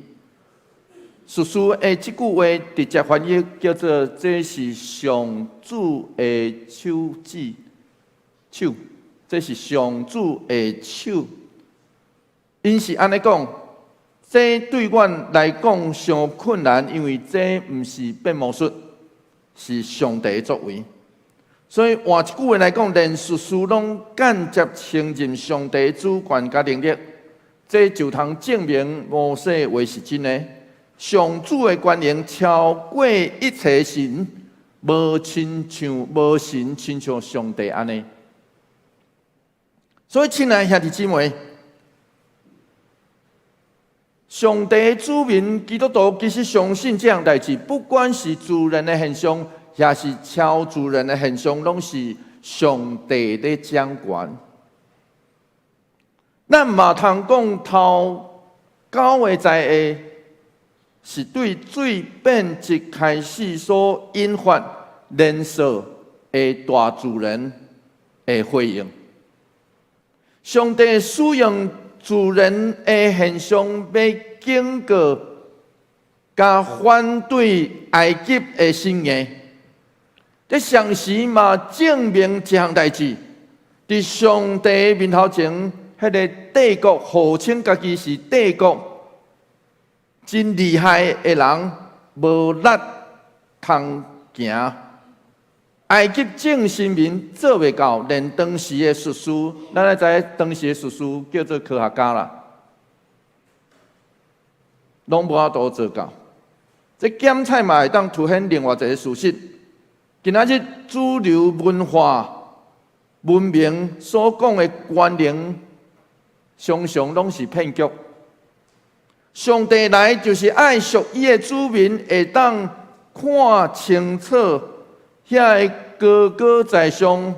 士師的這句話直接翻譯叫做：這是上主的手指手，這是上主的手。𪜶是按呢講，這對阮來講傷困難，因為這毋是變魔術，是上帝的作為。所以換一句話來講，連士師攏間接承認上帝主權佮能力，這就通證明摩西話是真的。上主的權能超過一切神，無神親像上帝按呢。所以，親愛兄弟姊妹，上帝子民基督徒其實相信這項代誌，不管是自然的現象，抑是超自然的現象，攏是上帝咧掌權。咱嘛通講頭九个災厄，是對水變質開始所引發連鎖的大自然的回應。上帝使用自然的現象，欲警告佮反對埃及的心硬。這同時嘛證明一項代誌，佇上帝面頭前，彼個帝國號稱家己是帝國真厲害的人，無力通行。埃及眾神明做袂到，連當時的術士，咱愛知當時的術士叫做科學家啦，攏無法度做到。這檢採嘛會當凸顯另外一個事實。今仔日主流文化文明所講的權能，常常攏是騙局。上帝來就是愛屬伊的子民會當看清楚，遐個高高在上、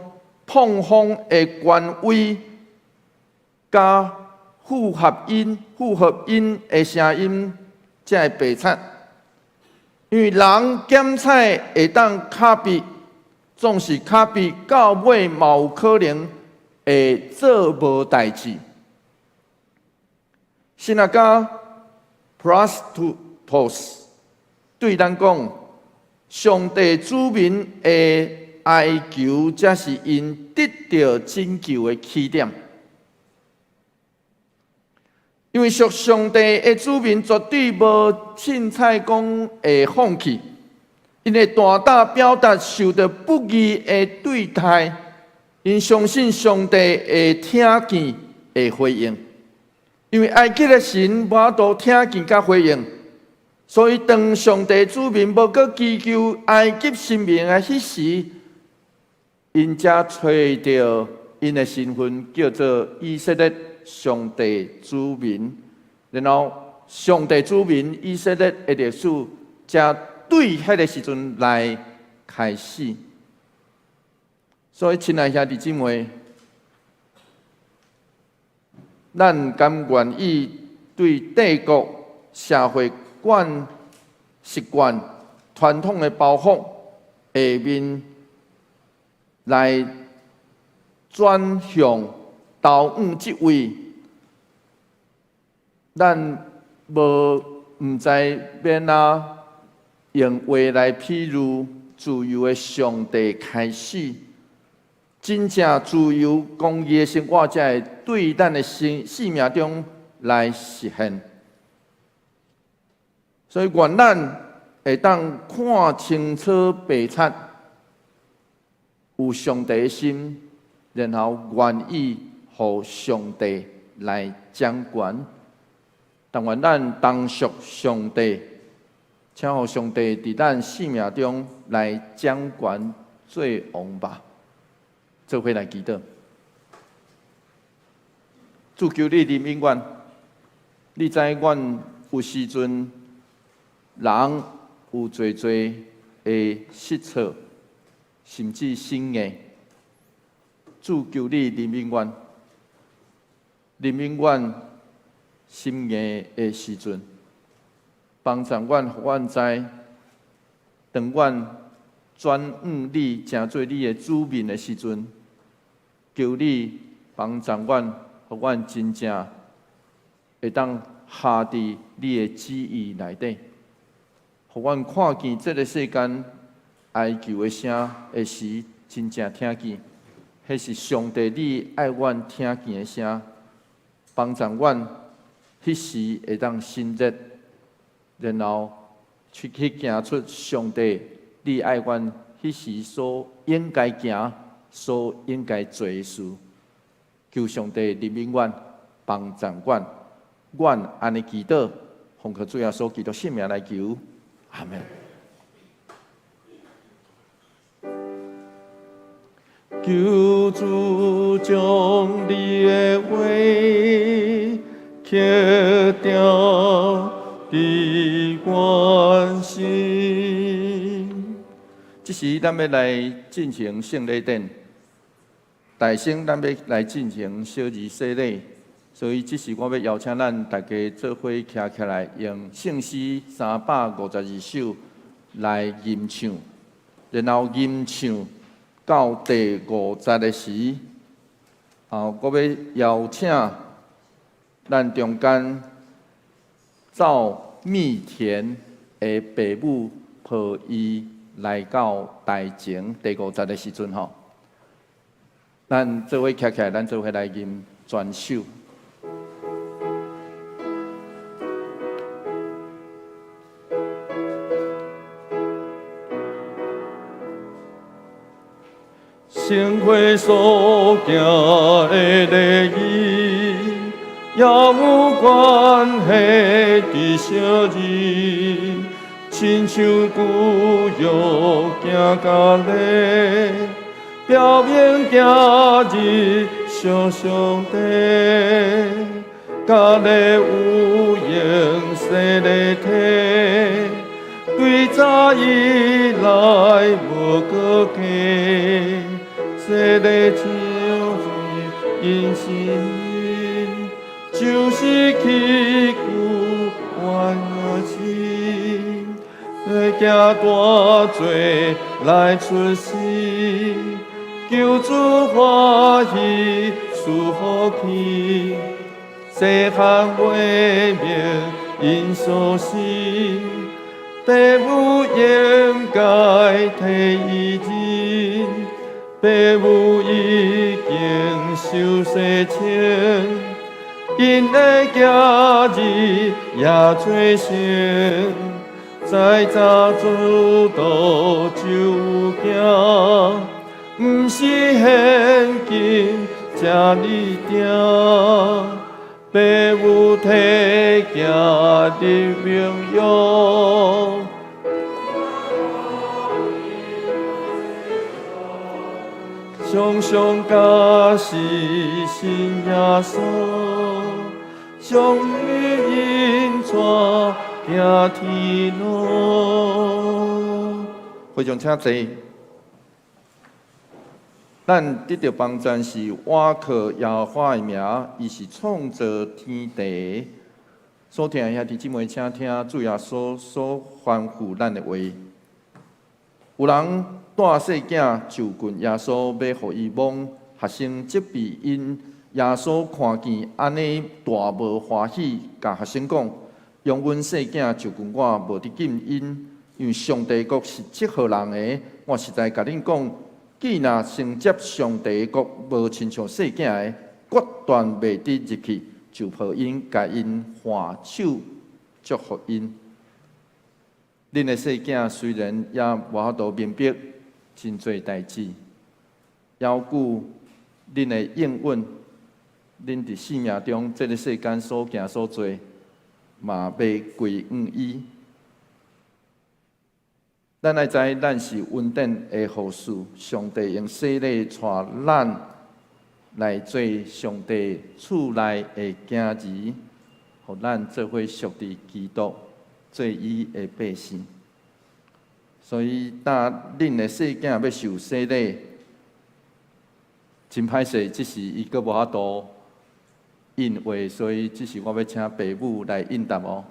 膨風的權威，佮附和𪜶的聲音，才會白賊。因為人檢採會當卡比，總是卡比到尾嘛有可能會做無代誌。神學家 Plastos 對咱講，上帝子民的哀求，才是𪜶得著拯救的起點。因為屬上帝的子民絕對無凊彩講會放棄，𪜶會大膽表達受著不義的對待，𪜶相信上帝會聽見、會回應。因為埃及的神無法度聽見佮回應，所以當上帝子民無閣祈求埃及神明的彼時，𪜶才揣著𪜶的身份叫做以色列上帝子民，然後上帝子民以色列的歷史，才對彼個時陣來開始。所以，親愛兄弟姊妹，咱敢願意對帝國社會慣習慣傳統的包袱下面來轉向投向這位，咱無毋知欲按怎用話來譬喻自由的上帝開始，真正自由公義的生活，才會對咱的生命中來實現。所以，願咱會當看清楚白賊，有上帝的心，然後願意予上帝來掌權。但願咱同屬上帝，請予上帝佇咱生命中來掌權做王吧。做伙來祈禱，主求你憐憫阮，你知阮有時陣人有濟濟的失措，甚至心硬。主求你憐憫阮，憐憫阮心硬的時陣，幫助阮，予阮知，當阮轉向你，成做你的子民的時陣，求你幫助阮，予阮真正會當下佇你的旨意內底，予阮看見這个世間哀求的聲的時，真正聽見，彼是上帝你愛阮聽見的聲，幫助阮彼時會當心熱，然後去行出上帝你愛阮彼時所應該行、所應該做的事。求上帝憐憫阮，幫助阮，阮按呢祈禱，奉靠主耶穌基督聖名來求，阿們。求主將你的話刻雕佇阮心。這時，咱欲來進行聖禮典，大聲，咱欲來進行小兒洗禮，所以這時我欲邀請咱大家做伙徛起來，用聖詩352首來吟唱，然後吟唱到第五節的時，我欲邀請咱中間走蜜甜的爸母抱伊來到台前第五節的時陣吼，咱做伙徛起來，咱做伙來吟全首。聖會所行的禮儀，也有關係佇小兒，親像舊約行甲禮，表明今日屬上帝，甲禮有用洗禮體，對早以來無過假。洗禮就是因信，就是祈求冤心，行大罪來出世，求主歡喜賜福氣，細漢未明𪜶所死，父母應該替伊認。父母已經受洗清，𪜶的囝兒也做聖，知早主道就有行，毋是現今才立定。父母替囝入榮耀。常常假是信耶穌，常與𪜶帶行天路。會眾請坐。咱得著幫贊是倚靠耶和華的名，伊是創造天地。所聽的兄弟姊妹，請聽主耶穌所吩咐咱的話。有人帶細囝就近耶穌，欲予伊摸，學生責備𪜶。耶穌看見按呢大無歡喜，共學生講：容阮細囝就近我，無得禁𪜶，因為上帝國是這號人的。我實在共恁講，既若承接上帝國，無親像細囝的，決斷袂得入去。就抱𪜶，共𪜶挽手，祝福𪜶。恁的細囝雖然猶無法度明白真濟代誌，猶久恁的應允，恁佇生命中這个世間所行所做，嘛欲歸向伊。咱愛知，咱是恩典的後嗣，上帝用洗禮帶咱來做上帝厝內的囝兒，予咱做伙屬佇基督，做伊的百姓。所以，當恁的細囝欲受洗禮，真歹勢，這時伊閣無法度應話，所以這時我欲請爸母來應答哦。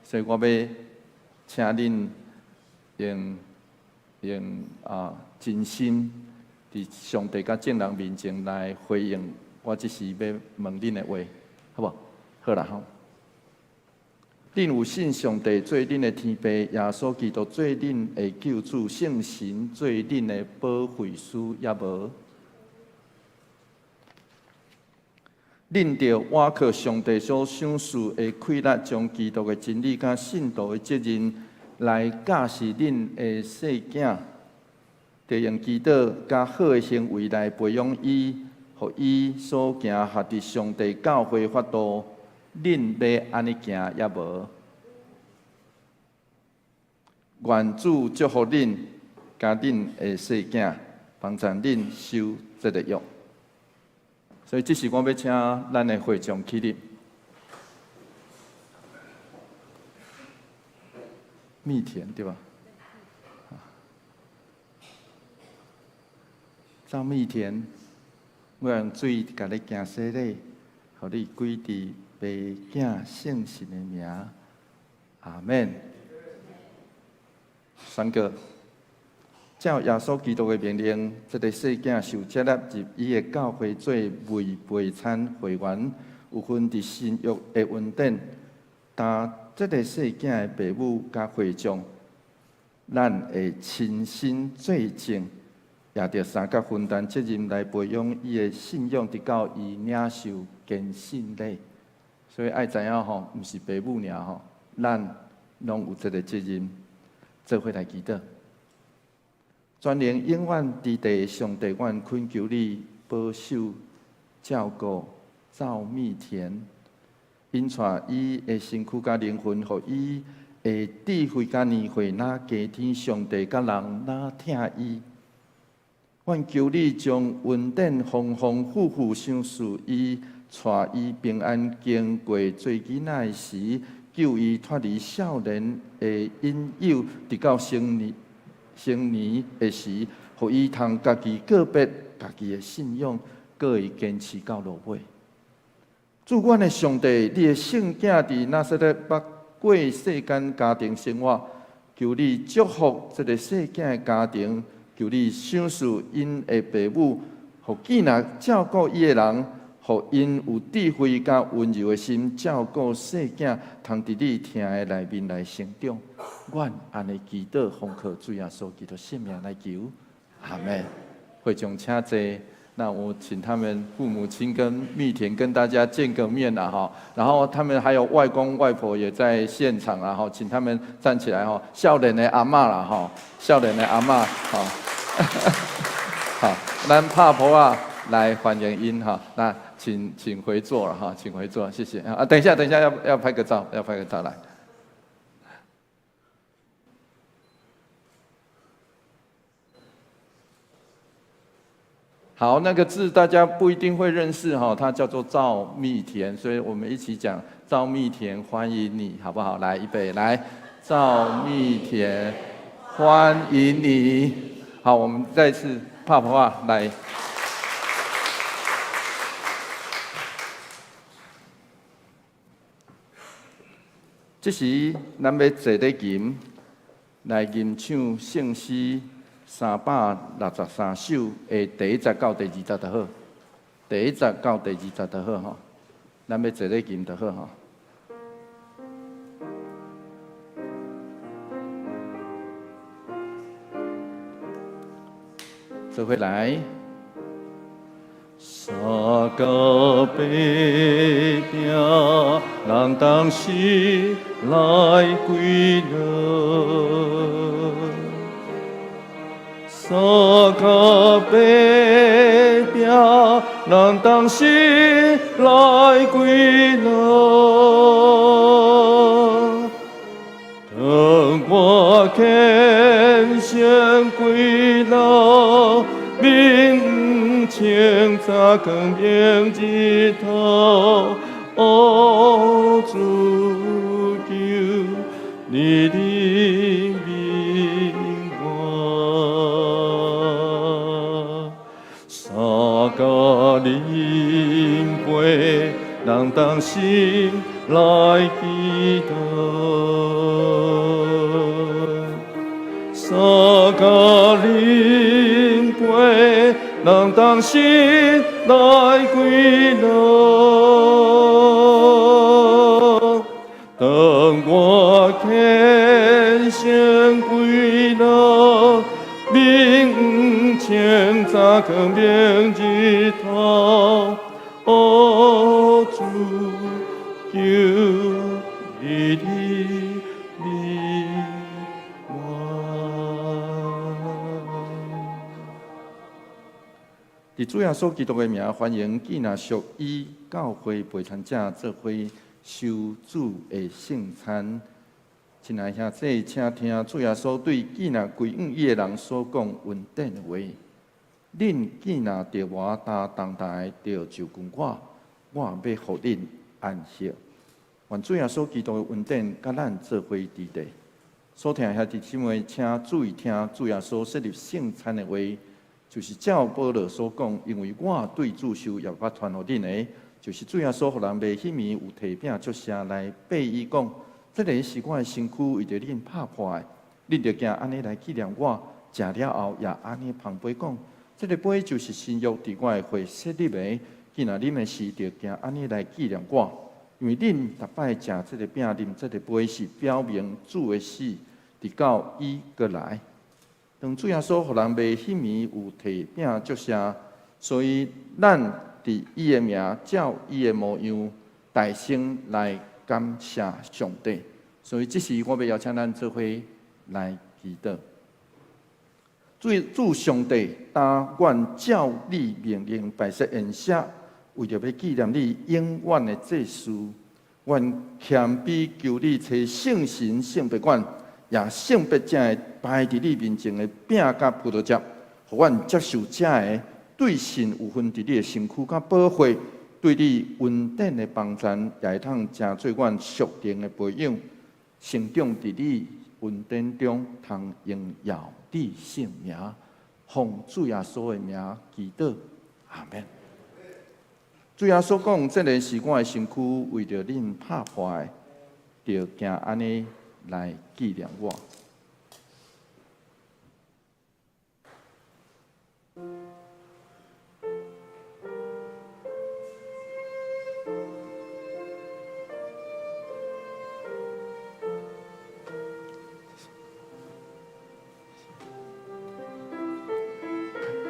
所以我欲請恁用真心佇上帝佮眾人面前來回應我這時欲問恁的話，好無？好啦吼。恁有信上帝做恁的天父，耶穌基督做恁的救主，聖神做恁的保惠師，抑無？恁著倚靠上帝所賞賜的氣力，將基督的真理佮信徒的責任來教示恁的細囝，著用祈禱佮好的行為來培養伊，予伊所行合佇上帝教會法度。恁欲按呢行抑無？願主祝福恁，佮恁的細囝，幫贊恁守這个約。所以，這時我欲請咱的會長起立。蜜甜對吧？趙蜜甜，我用水共你行洗禮，予你歸佇父子聖神的名，阿們。三個，照耶穌基督的命令，這个細囝受接納入伊的教會做預備餐會員，有份佇新約的恩典。擔這个細囝的爸母佮會眾，咱會親身做證，也著相佮分擔責任來培養伊的信仰，直到伊領受堅信禮。所以愛知影吼，毋是爸母爾吼，咱攏有這个責任，做伙來祈禱。全能永遠佇地的上帝，阮懇求你保守照顧趙蜜甜，引帶伊的身軀佮靈魂，予伊的智慧佮年歲，若加添上帝佮人若疼伊。阮求你將恩典豐豐富富賞賜伊，帶伊平安經過做囡仔的時，救伊脫離少年的引誘，直到成年的時，予伊通家己告別家己的信仰，閣會堅持到落尾。主阮的上帝，你的聖囝佇拿撒勒捌過世間家庭生活，求你祝福這个細囝的家庭，求你賞賜𪜶的爸母，予建立照顧伊的人，予𪜶有智慧佮溫柔的心照顧細囝，通佇你疼的內面來成長。阮按呢祈禱，奉靠主耶穌基督聖名來求，阿們。會長請坐。那我請他們父母親跟蜜甜跟大家見個面啦，哈。然後他們還有外公外婆也在現場啊，哈，請他們站起來，哈。少年的阿嬤啦，哈，少年的阿嬤，好，好，咱拍噗仔來歡迎𪜶哈。那請回座了哈，請回座，謝謝啊。等一下，等一下，要拍個照，要拍個照來。好，那個字大家不一定會認識哈，它叫做趙蜜甜，所以我們一起講趙蜜甜，歡迎你，好不好？來，預備，來，趙蜜甜，歡迎你。好，我們再次拍噗仔來。這時，咱欲坐咧琴來吟唱聖詩363首的第一節到第二節就好，第一節到第二節就好吼。咱欲坐咧琴就好吼。做伙來。相共爬餅，人同心來歸樂。相共爬餅，人同心來歸樂。當我虔誠歸老，面黃清早光明日頭，哦，主求你憐憫我。相共啉杯，人同心來祈禱。相佮啉杯，人同心來歸樂。當我虔誠歸樂，明清早光明日頭，哦主，求你憐憫我。佇主耶穌基督的名，歡迎囝若屬伊教會陪餐者做伙受主的聖餐。親愛兄弟，請聽主耶穌對囝若歸向伊的人所講恩典的話：恁囝若著無擔重擔的，著就近我，我欲予恁安息。願主耶穌基督的恩典佮咱做伙佇地。所聽兄弟姊妹，請注意聽主耶穌設立聖餐的話，就是照保羅所講，因為我對主受耶和華傳予恁的，就是主耶穌予人賣彼暝有提餅祝謝來擘伊講，這个是我的身軀，為著恁拍破的，恁著行按呢來紀念我。食了後也按呢捧杯講，這个杯就是新約佇我的血設立的，囝若啉的時，著行按呢來紀念我。因為恁逐擺食這个餅、啉這个杯，是表明主的死，直到伊閣來。當主耶穌予人賣彼暝有提餅祝謝，所以咱佇伊的名，照伊的模樣，大聲來感謝上帝。所以這時我欲邀請咱做伙來祈禱。主上帝，但願照你命令擺設筵席，為著欲紀念你永遠的祭司，願謙卑求你揣聖神聖別館，也聖別這个擺佇你面前的餅佮葡萄汁，予阮接受這个對神有份佇你的身軀佮寶血，對你恩典的幫贊，也會通成做阮屬靈的培養，成長佇你恩典中，通榮耀你聖名，奉主耶穌的名祈禱，阿們。主耶穌講：這个是我的身軀，為著恁拍破的，著行按呢來紀念我。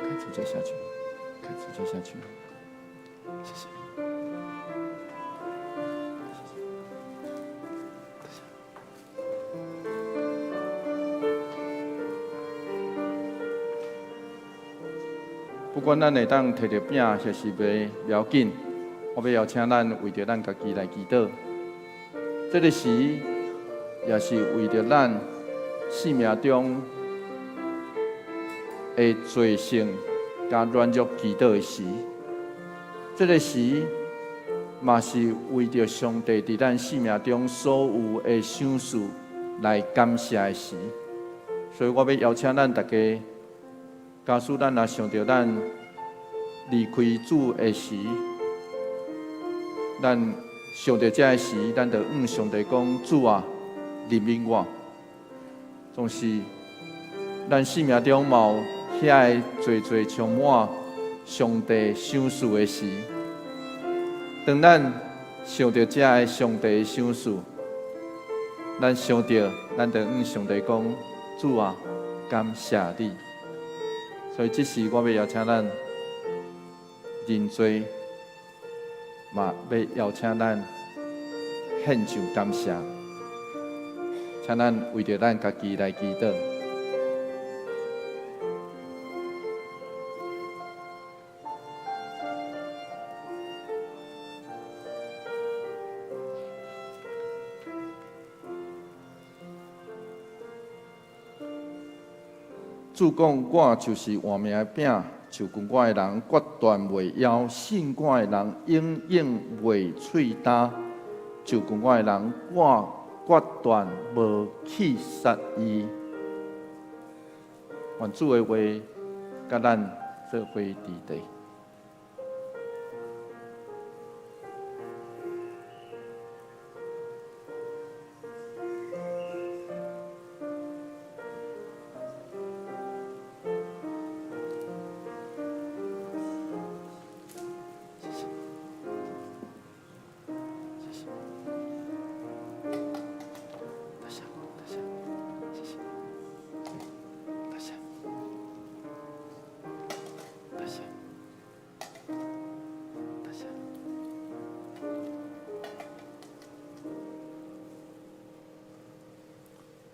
開直接下去，開直接下去，謝謝。謝謝。不管咱會當提著餅，抑是袂，無要緊，我欲邀請咱為著咱家己來祈禱。這个時，也是為著咱生命中的罪性佮軟弱祈禱的時。這个時，嘛是為著上帝佇咱生命中所有的賞賜來感謝的時。所以我欲邀請咱逐家，假使咱若想著咱離開主的時，咱想著這个時，咱就向上帝講：主啊，憐憫我。總是咱生命中嘛有遐个濟濟充滿上帝賞賜的時，當咱想著這个上帝的賞賜，咱想著，咱就向上帝講：主啊，感謝你。所以這時我欲邀請咱認罪，嘛欲邀請咱獻上感謝，請咱為著咱家己來祈禱。主講：我就是活命的餅，就近我的人決斷袂枵，信我的人永遠袂喙焦。就近我的人，我決斷無棄殺伊。願主的話，佮咱做伙佇地。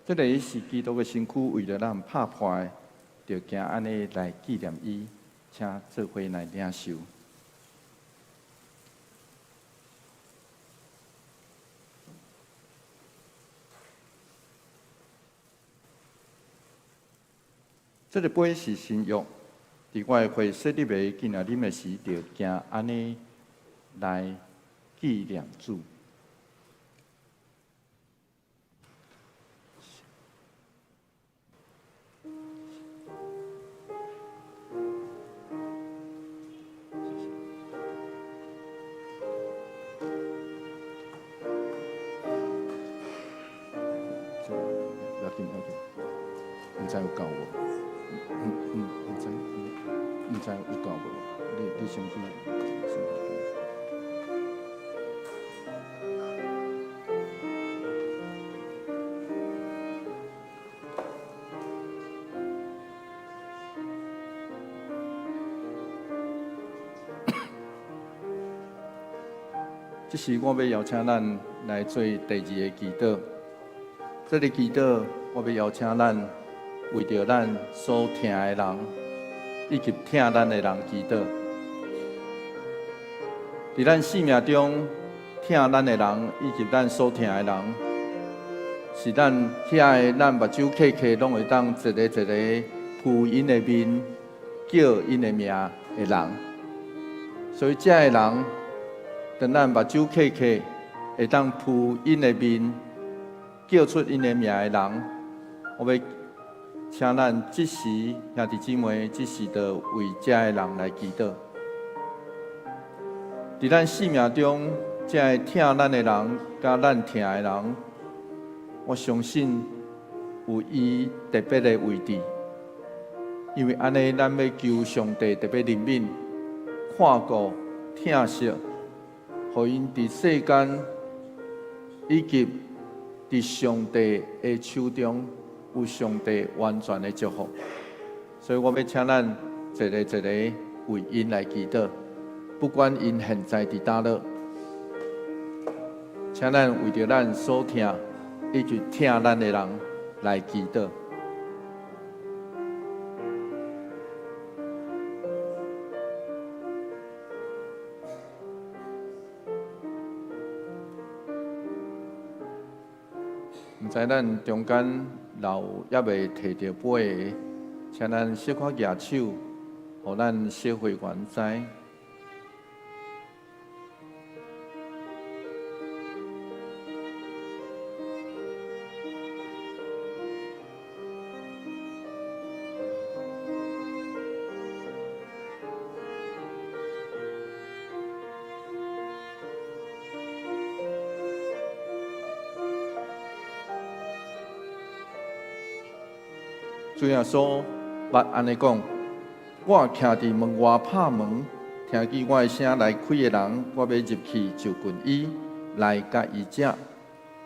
這个是基督的身軀，為著咱拍破的，就行按呢來紀念伊，請做伙來領受。這个杯是新約，佇我的血洗禮的今仔啉的時，就行按呢來紀念主。不要緊，不要緊，毋知有夠無？毋知，毋知有夠無？你先去。這時我欲邀請咱來做第二个祈禱。這个祈禱，我欲邀請咱為著咱所疼的人，以及疼咱的人祈禱。佇咱生命中疼咱的人，以及咱所疼的人，是咱遐个咱目睭瞌瞌，攏會當一个一个撲𪜶的面，叫𪜶的名的人。所以，這个人，當咱目睭瞌瞌，會當撲𪜶的面，叫出𪜶的名的人，我欲請咱這時兄弟姊妹，這時就為這个人來祈禱。佇咱生命中，這个疼咱的人，佮咱疼的人，我相信有伊特別的位置，因為按呢，咱欲求上帝特別憐憫、看顧、疼惜，予𪜶佇世間以及佇上帝的手中有上帝完全的祝福。所以我欲請咱一个一个為𪜶來祈禱，不管𪜶現在佇佗落，請咱為著咱所疼以及疼咱的人來祈禱。毋知咱中間若有猶未提著杯的，請咱小可舉手，予咱小會員知。主耶穌捌按呢講：我徛佇門外拍門，聽見我的聲來開的人，我欲入去就近伊，來佮伊食，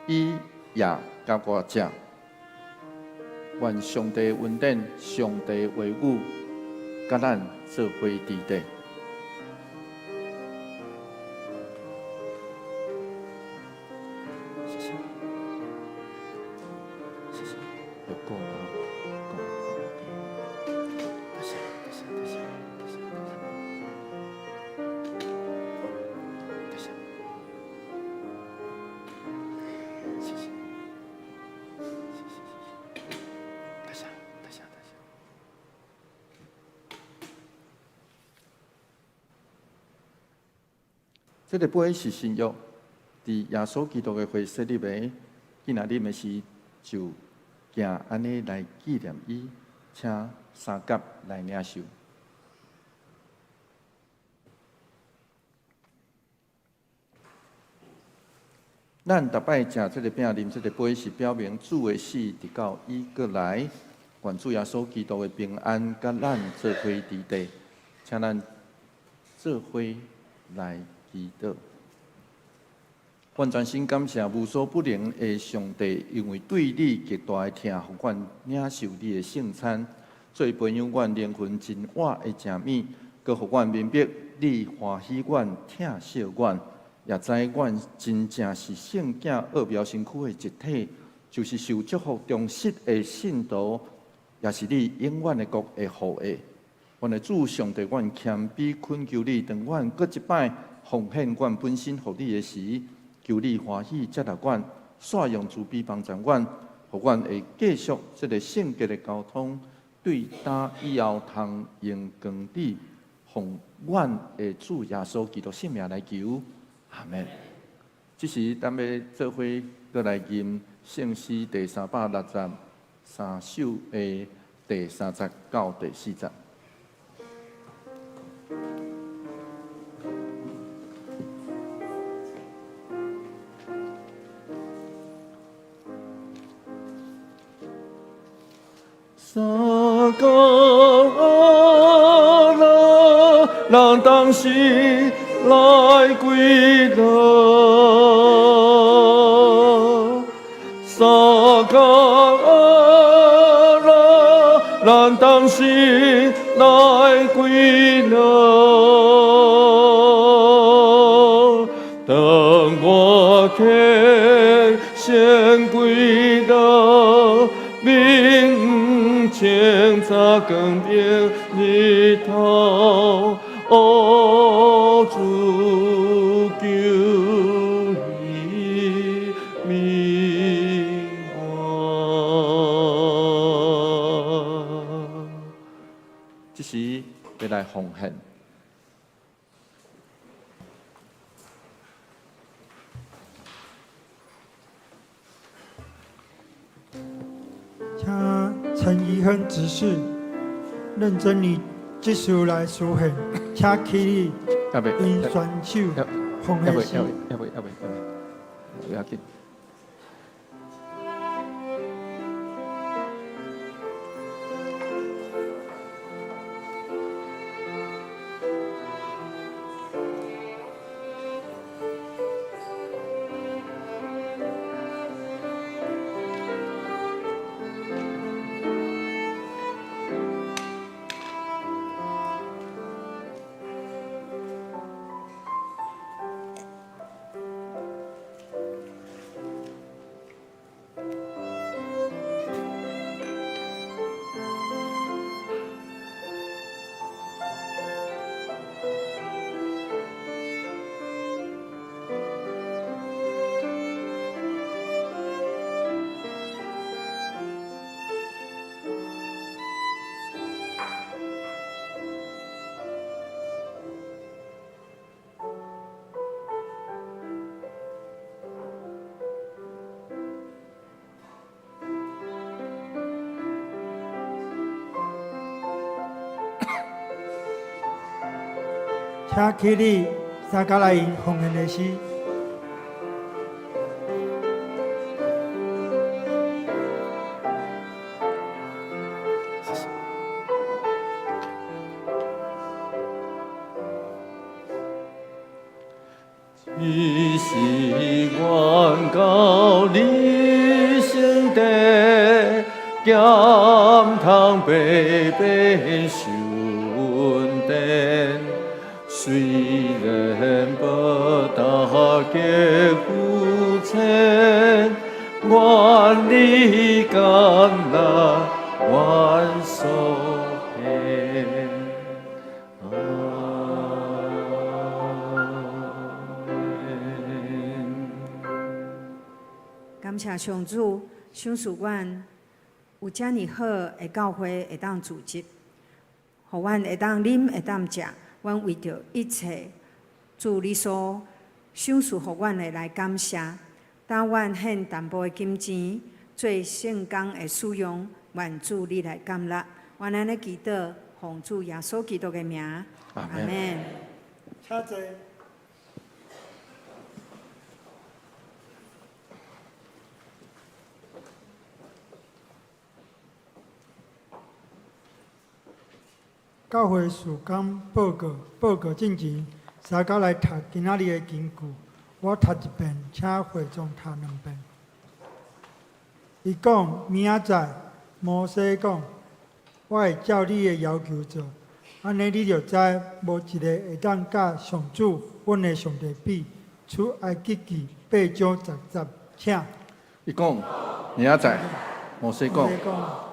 伊也佮我食。願上帝恩典、上帝話語，佮咱做伙佇底。謝謝，謝謝。有夠啊，夠。多謝，多謝，多謝，多謝，多謝。謝謝，謝謝，謝謝。多謝，多謝，多謝。這个杯是新約，佇耶穌基督的血洗禮的，今仔日的時就行按呢來紀念伊，請三甲來領受。咱逐擺食這个餅、啉這个杯，是表明主的死，直到伊閣來。願主耶穌基督的平安，佮咱做伙佇底，請咱做伙來祈禱。阮全心感謝無所不能的上帝，因為對你極大的疼，予阮領受你的聖餐，做培養阮靈魂真活的食物，閣予阮明白你歡喜阮、疼惜阮，也知阮真正是聖囝奧妙身軀的一體，就是受祝福忠實的信徒，也是你永遠的國的後裔。阮的主上帝，阮謙卑懇求你，當阮閣一擺奉獻阮本身予你的時，求你歡喜接納阮，煞用慈悲幫助阮，予阮會繼續這个聖潔的交通，對今以後通榮光你，奉阮的主耶穌基督聖名來求，阿們。這時，咱欲做伙閣來吟聖詩第363首的第三節到第四節。撒迦拉，人當時來歸來。撒迦拉，人當時來歸來。當我天先歸來，明清早光明日頭，哦，主求你明我。這時欲來奉獻。請陳怡亨執事認真你這事來書獻，請起立，因選手奉獻詩。猶未，猶未，猶未，不要緊。請起立，三加來因奉獻的詩。只是願到你聖殿，咸通白白受恩典。雖然無達極有錢，願你甘納阮所獻。阿們。感謝上主賞賜阮有遮爾好的教會會當組織，予阮會當啉會當食，阮為著一切主你所賞賜予阮的來感謝。當阮獻淡薄的金錢做聖工的使用，願主你來感納。阮按呢祈禱，奉主耶穌基督的名，阿們。請坐。教會事工報告，報告進前，三甲來讀今仔日的經句。我讀一遍，請會眾讀兩遍。伊講明仔載，摩西講，我會照你的要求做，按呢你就知無一个會當佮上主阮的上帝比。出埃及記八章十節，請。伊講，明仔載，摩西講，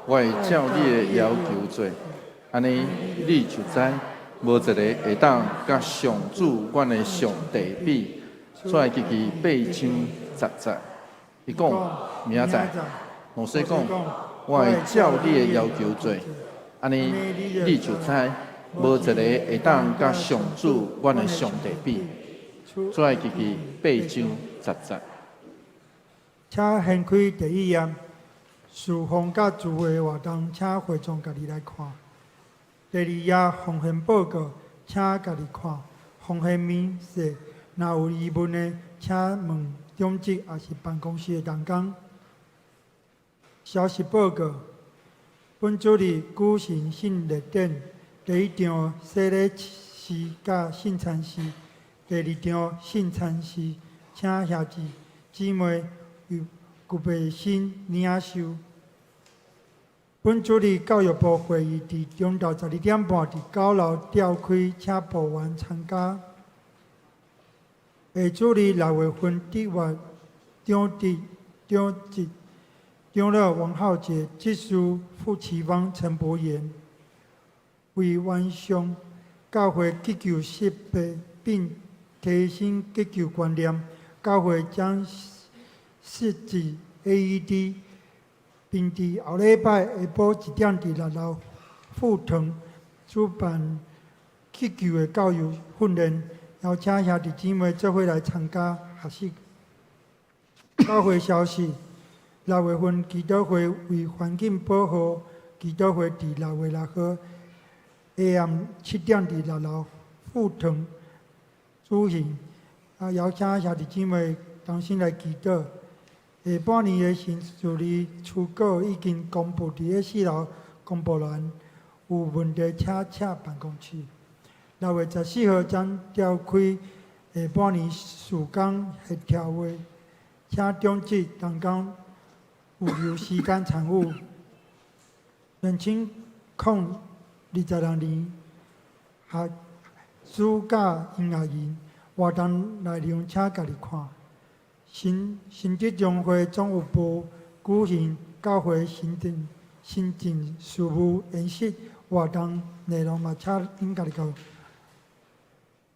我會照你的要求做，按呢你就知，無一个會當佮上主阮的上帝比。出埃及記八章十節，伊講明仔載，摩西講，我會照你的要求做，按呢你就知，無一个會當佮上主阮的上帝比。出埃及記八章十節。請掀開第一頁，事奉佮聚會活動，請會眾家己來看。第二頁奉獻報告，請家己看。奉獻明細，若有疑問的，請問長執抑是辦公室的同工。消息報告，本主日舉行聖禮典，第一場洗禮式佮聖餐式，第二場聖餐式，請兄弟姊妹有具備新領受。本主日教育部會議佇中晝12點半佇九樓召開，請部員參加。下主日6月份締月長執長執長老王浩傑、執事傅奇芳、陳博賢，為完善教會急救設備並提升急救觀念，教會將設置 AED，並佇後禮拜下晡1點佇六樓副堂主辦急救的教育訓練，邀請兄弟姊妹做伙來參加學習。教會消息：六月份祈禱會為環境保護祈禱會佇6月6號下暗7點佇六樓副堂舉行，啊，邀請兄弟姊妹同心來祈禱。下半年的行事曆初稿已經公布佇四樓公布欄，有問題請洽辦公室。6月14號將召開下半年事工協調會，請長執同工預留時間參與。2026年學暑假音樂營活動內容，請家己看。新新竹總會總務部舉行教會行政事務研習活動內容嘛，請恁家己看。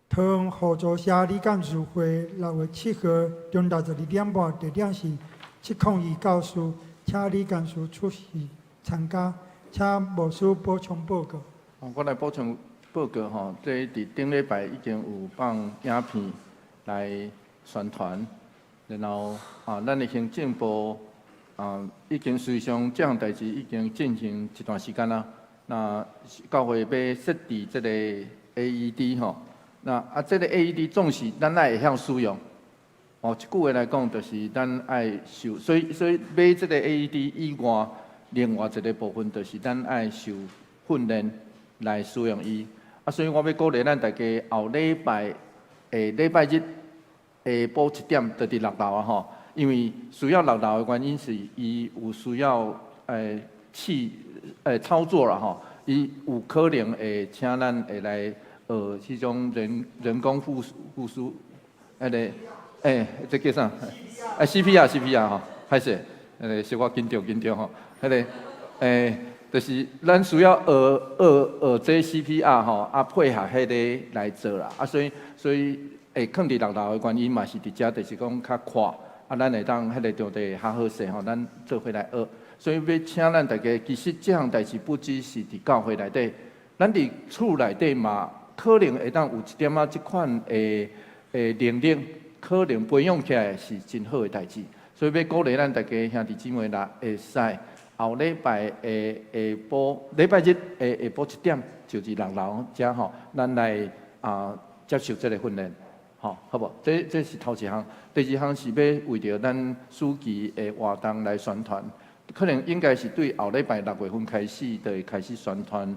桃園互助社理幹事會6月7號中晝12點半，地點是701教室，請理幹事出席參加，請牧師補充報告。我來補充報告吼，這佇頂禮拜已經有放影片來宣傳，然後啊，咱的行政部啊，已經實際上這項代誌已經進行一段時間啦。那教會欲設置這个 AED 吼，那啊，這个 AED 總是咱愛會曉使用。哦，一句話來講，就是咱愛受，所以買這个 AED 以外，另外一个部分就是咱愛受訓練來使用伊。啊，所以我欲鼓勵咱大家後禮拜下禮拜日下晡1點就佇六樓啊吼，因為需要六樓的原因是伊有需要試操作啦吼，伊有可能會請咱會來學彼種人工復甦，彼个這叫啥？啊 CPR CPR 吼，歹勢，彼个小可緊張緊張吼，彼个就是咱需要學學這 CPR 吼，啊配合彼个來做啦，啊所以會囥佇六樓的原因嘛是佇遮，就是講較闊，啊咱會當彼个場地較好勢吼，咱做伙來學。所以欲請咱大家，其實這項代誌不只是佇教會內底，咱佇厝內底嘛，可能會當有一點仔這款的能力，可能培養起來是真好的代誌。所以欲鼓勵咱大家兄弟姊妹若會使，後禮拜下下晡禮拜日下下晡1點，就佇六樓遮吼，咱來啊接受這个訓練，吼，好無？這是頭一項，第二項是欲為著咱暑期的活動來宣傳，可能應該是對後禮拜六月份開始就會開始宣傳。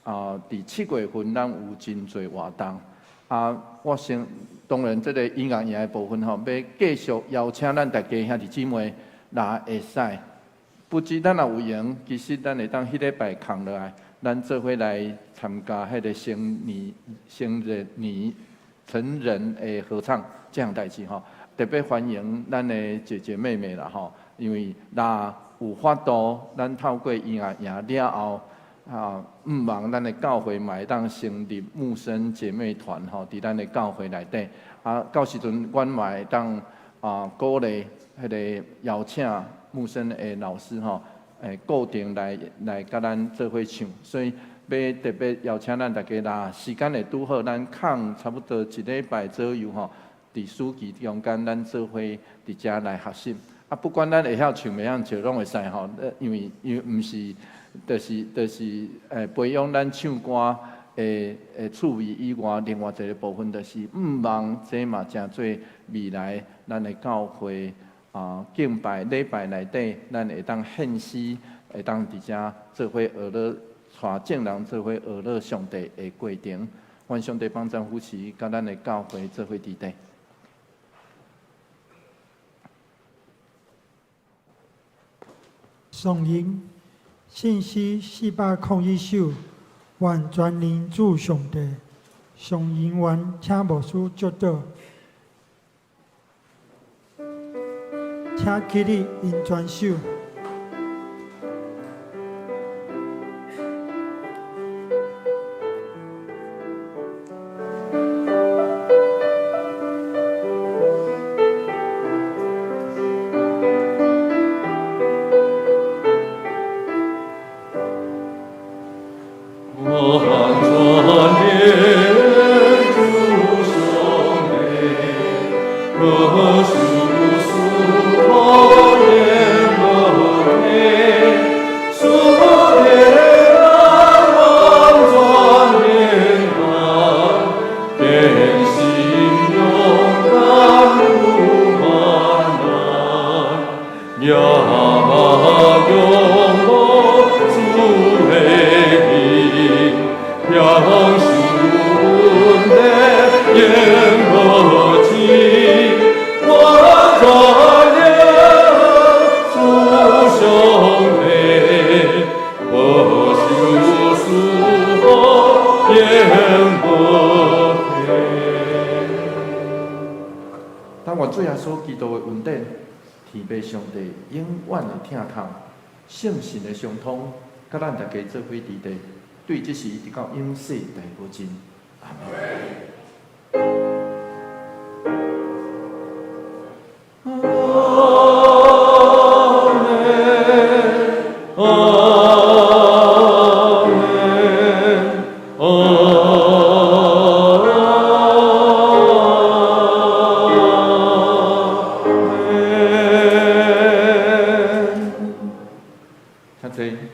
啊，佇7月份咱有真濟活動。啊，我先當然這个音樂營的部分吼，欲繼續邀請咱大家兄弟姊妹，若會使，不止咱若有閒，其實咱會當彼禮拜空落來，咱做伙來參加彼个成年成人的合唱這項代誌吼，特別歡迎咱的姐姐妹妹啦吼，因為若有法度，咱透過伊啊贏了後，啊，毋望咱的教會嘛會當成立牧生姐妹團吼，佇咱的教會內底。啊，到時陣阮嘛會當啊鼓勵彼个邀請牧生的老師吼，會固定來佮咱做伙唱，所以欲特別邀請咱大家啦，時間會拄好，咱空差不多一禮拜左右吼，佇暑期中間咱做伙佇遮來學習。啊，不管咱會曉唱袂曉唱，攏會使吼，因為毋是，就是培養咱唱歌的趣味以外，另外一个部分就是毋望這嘛成做未來咱的教會啊敬拜禮拜內底，咱會當獻詩，會當佇遮做伙學樂，帶眾人做伙學樂上帝的過程。願上帝幫贊扶持，佮咱的教會做伙佇底。頌吟信詩401首，願全能主上帝，上人員請牧師祝禱，請起立𪜶全首。但願主耶穌基督的恩典，天父上帝永遠的疼痛，聖神的相通，佮咱大家做伙佇底，對這時直到永世代無盡。阿們。請坐。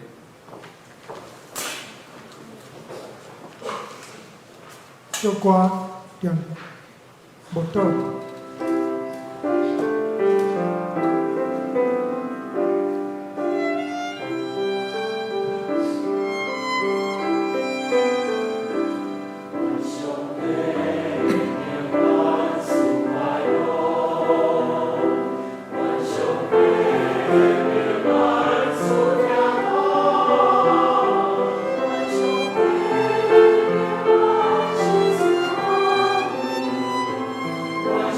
祝歌念默禱。萬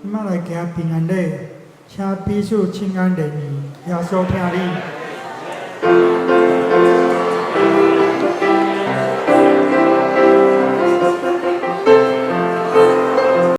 這馬來行平安禮，請彼此請安連誼，耶穌疼你。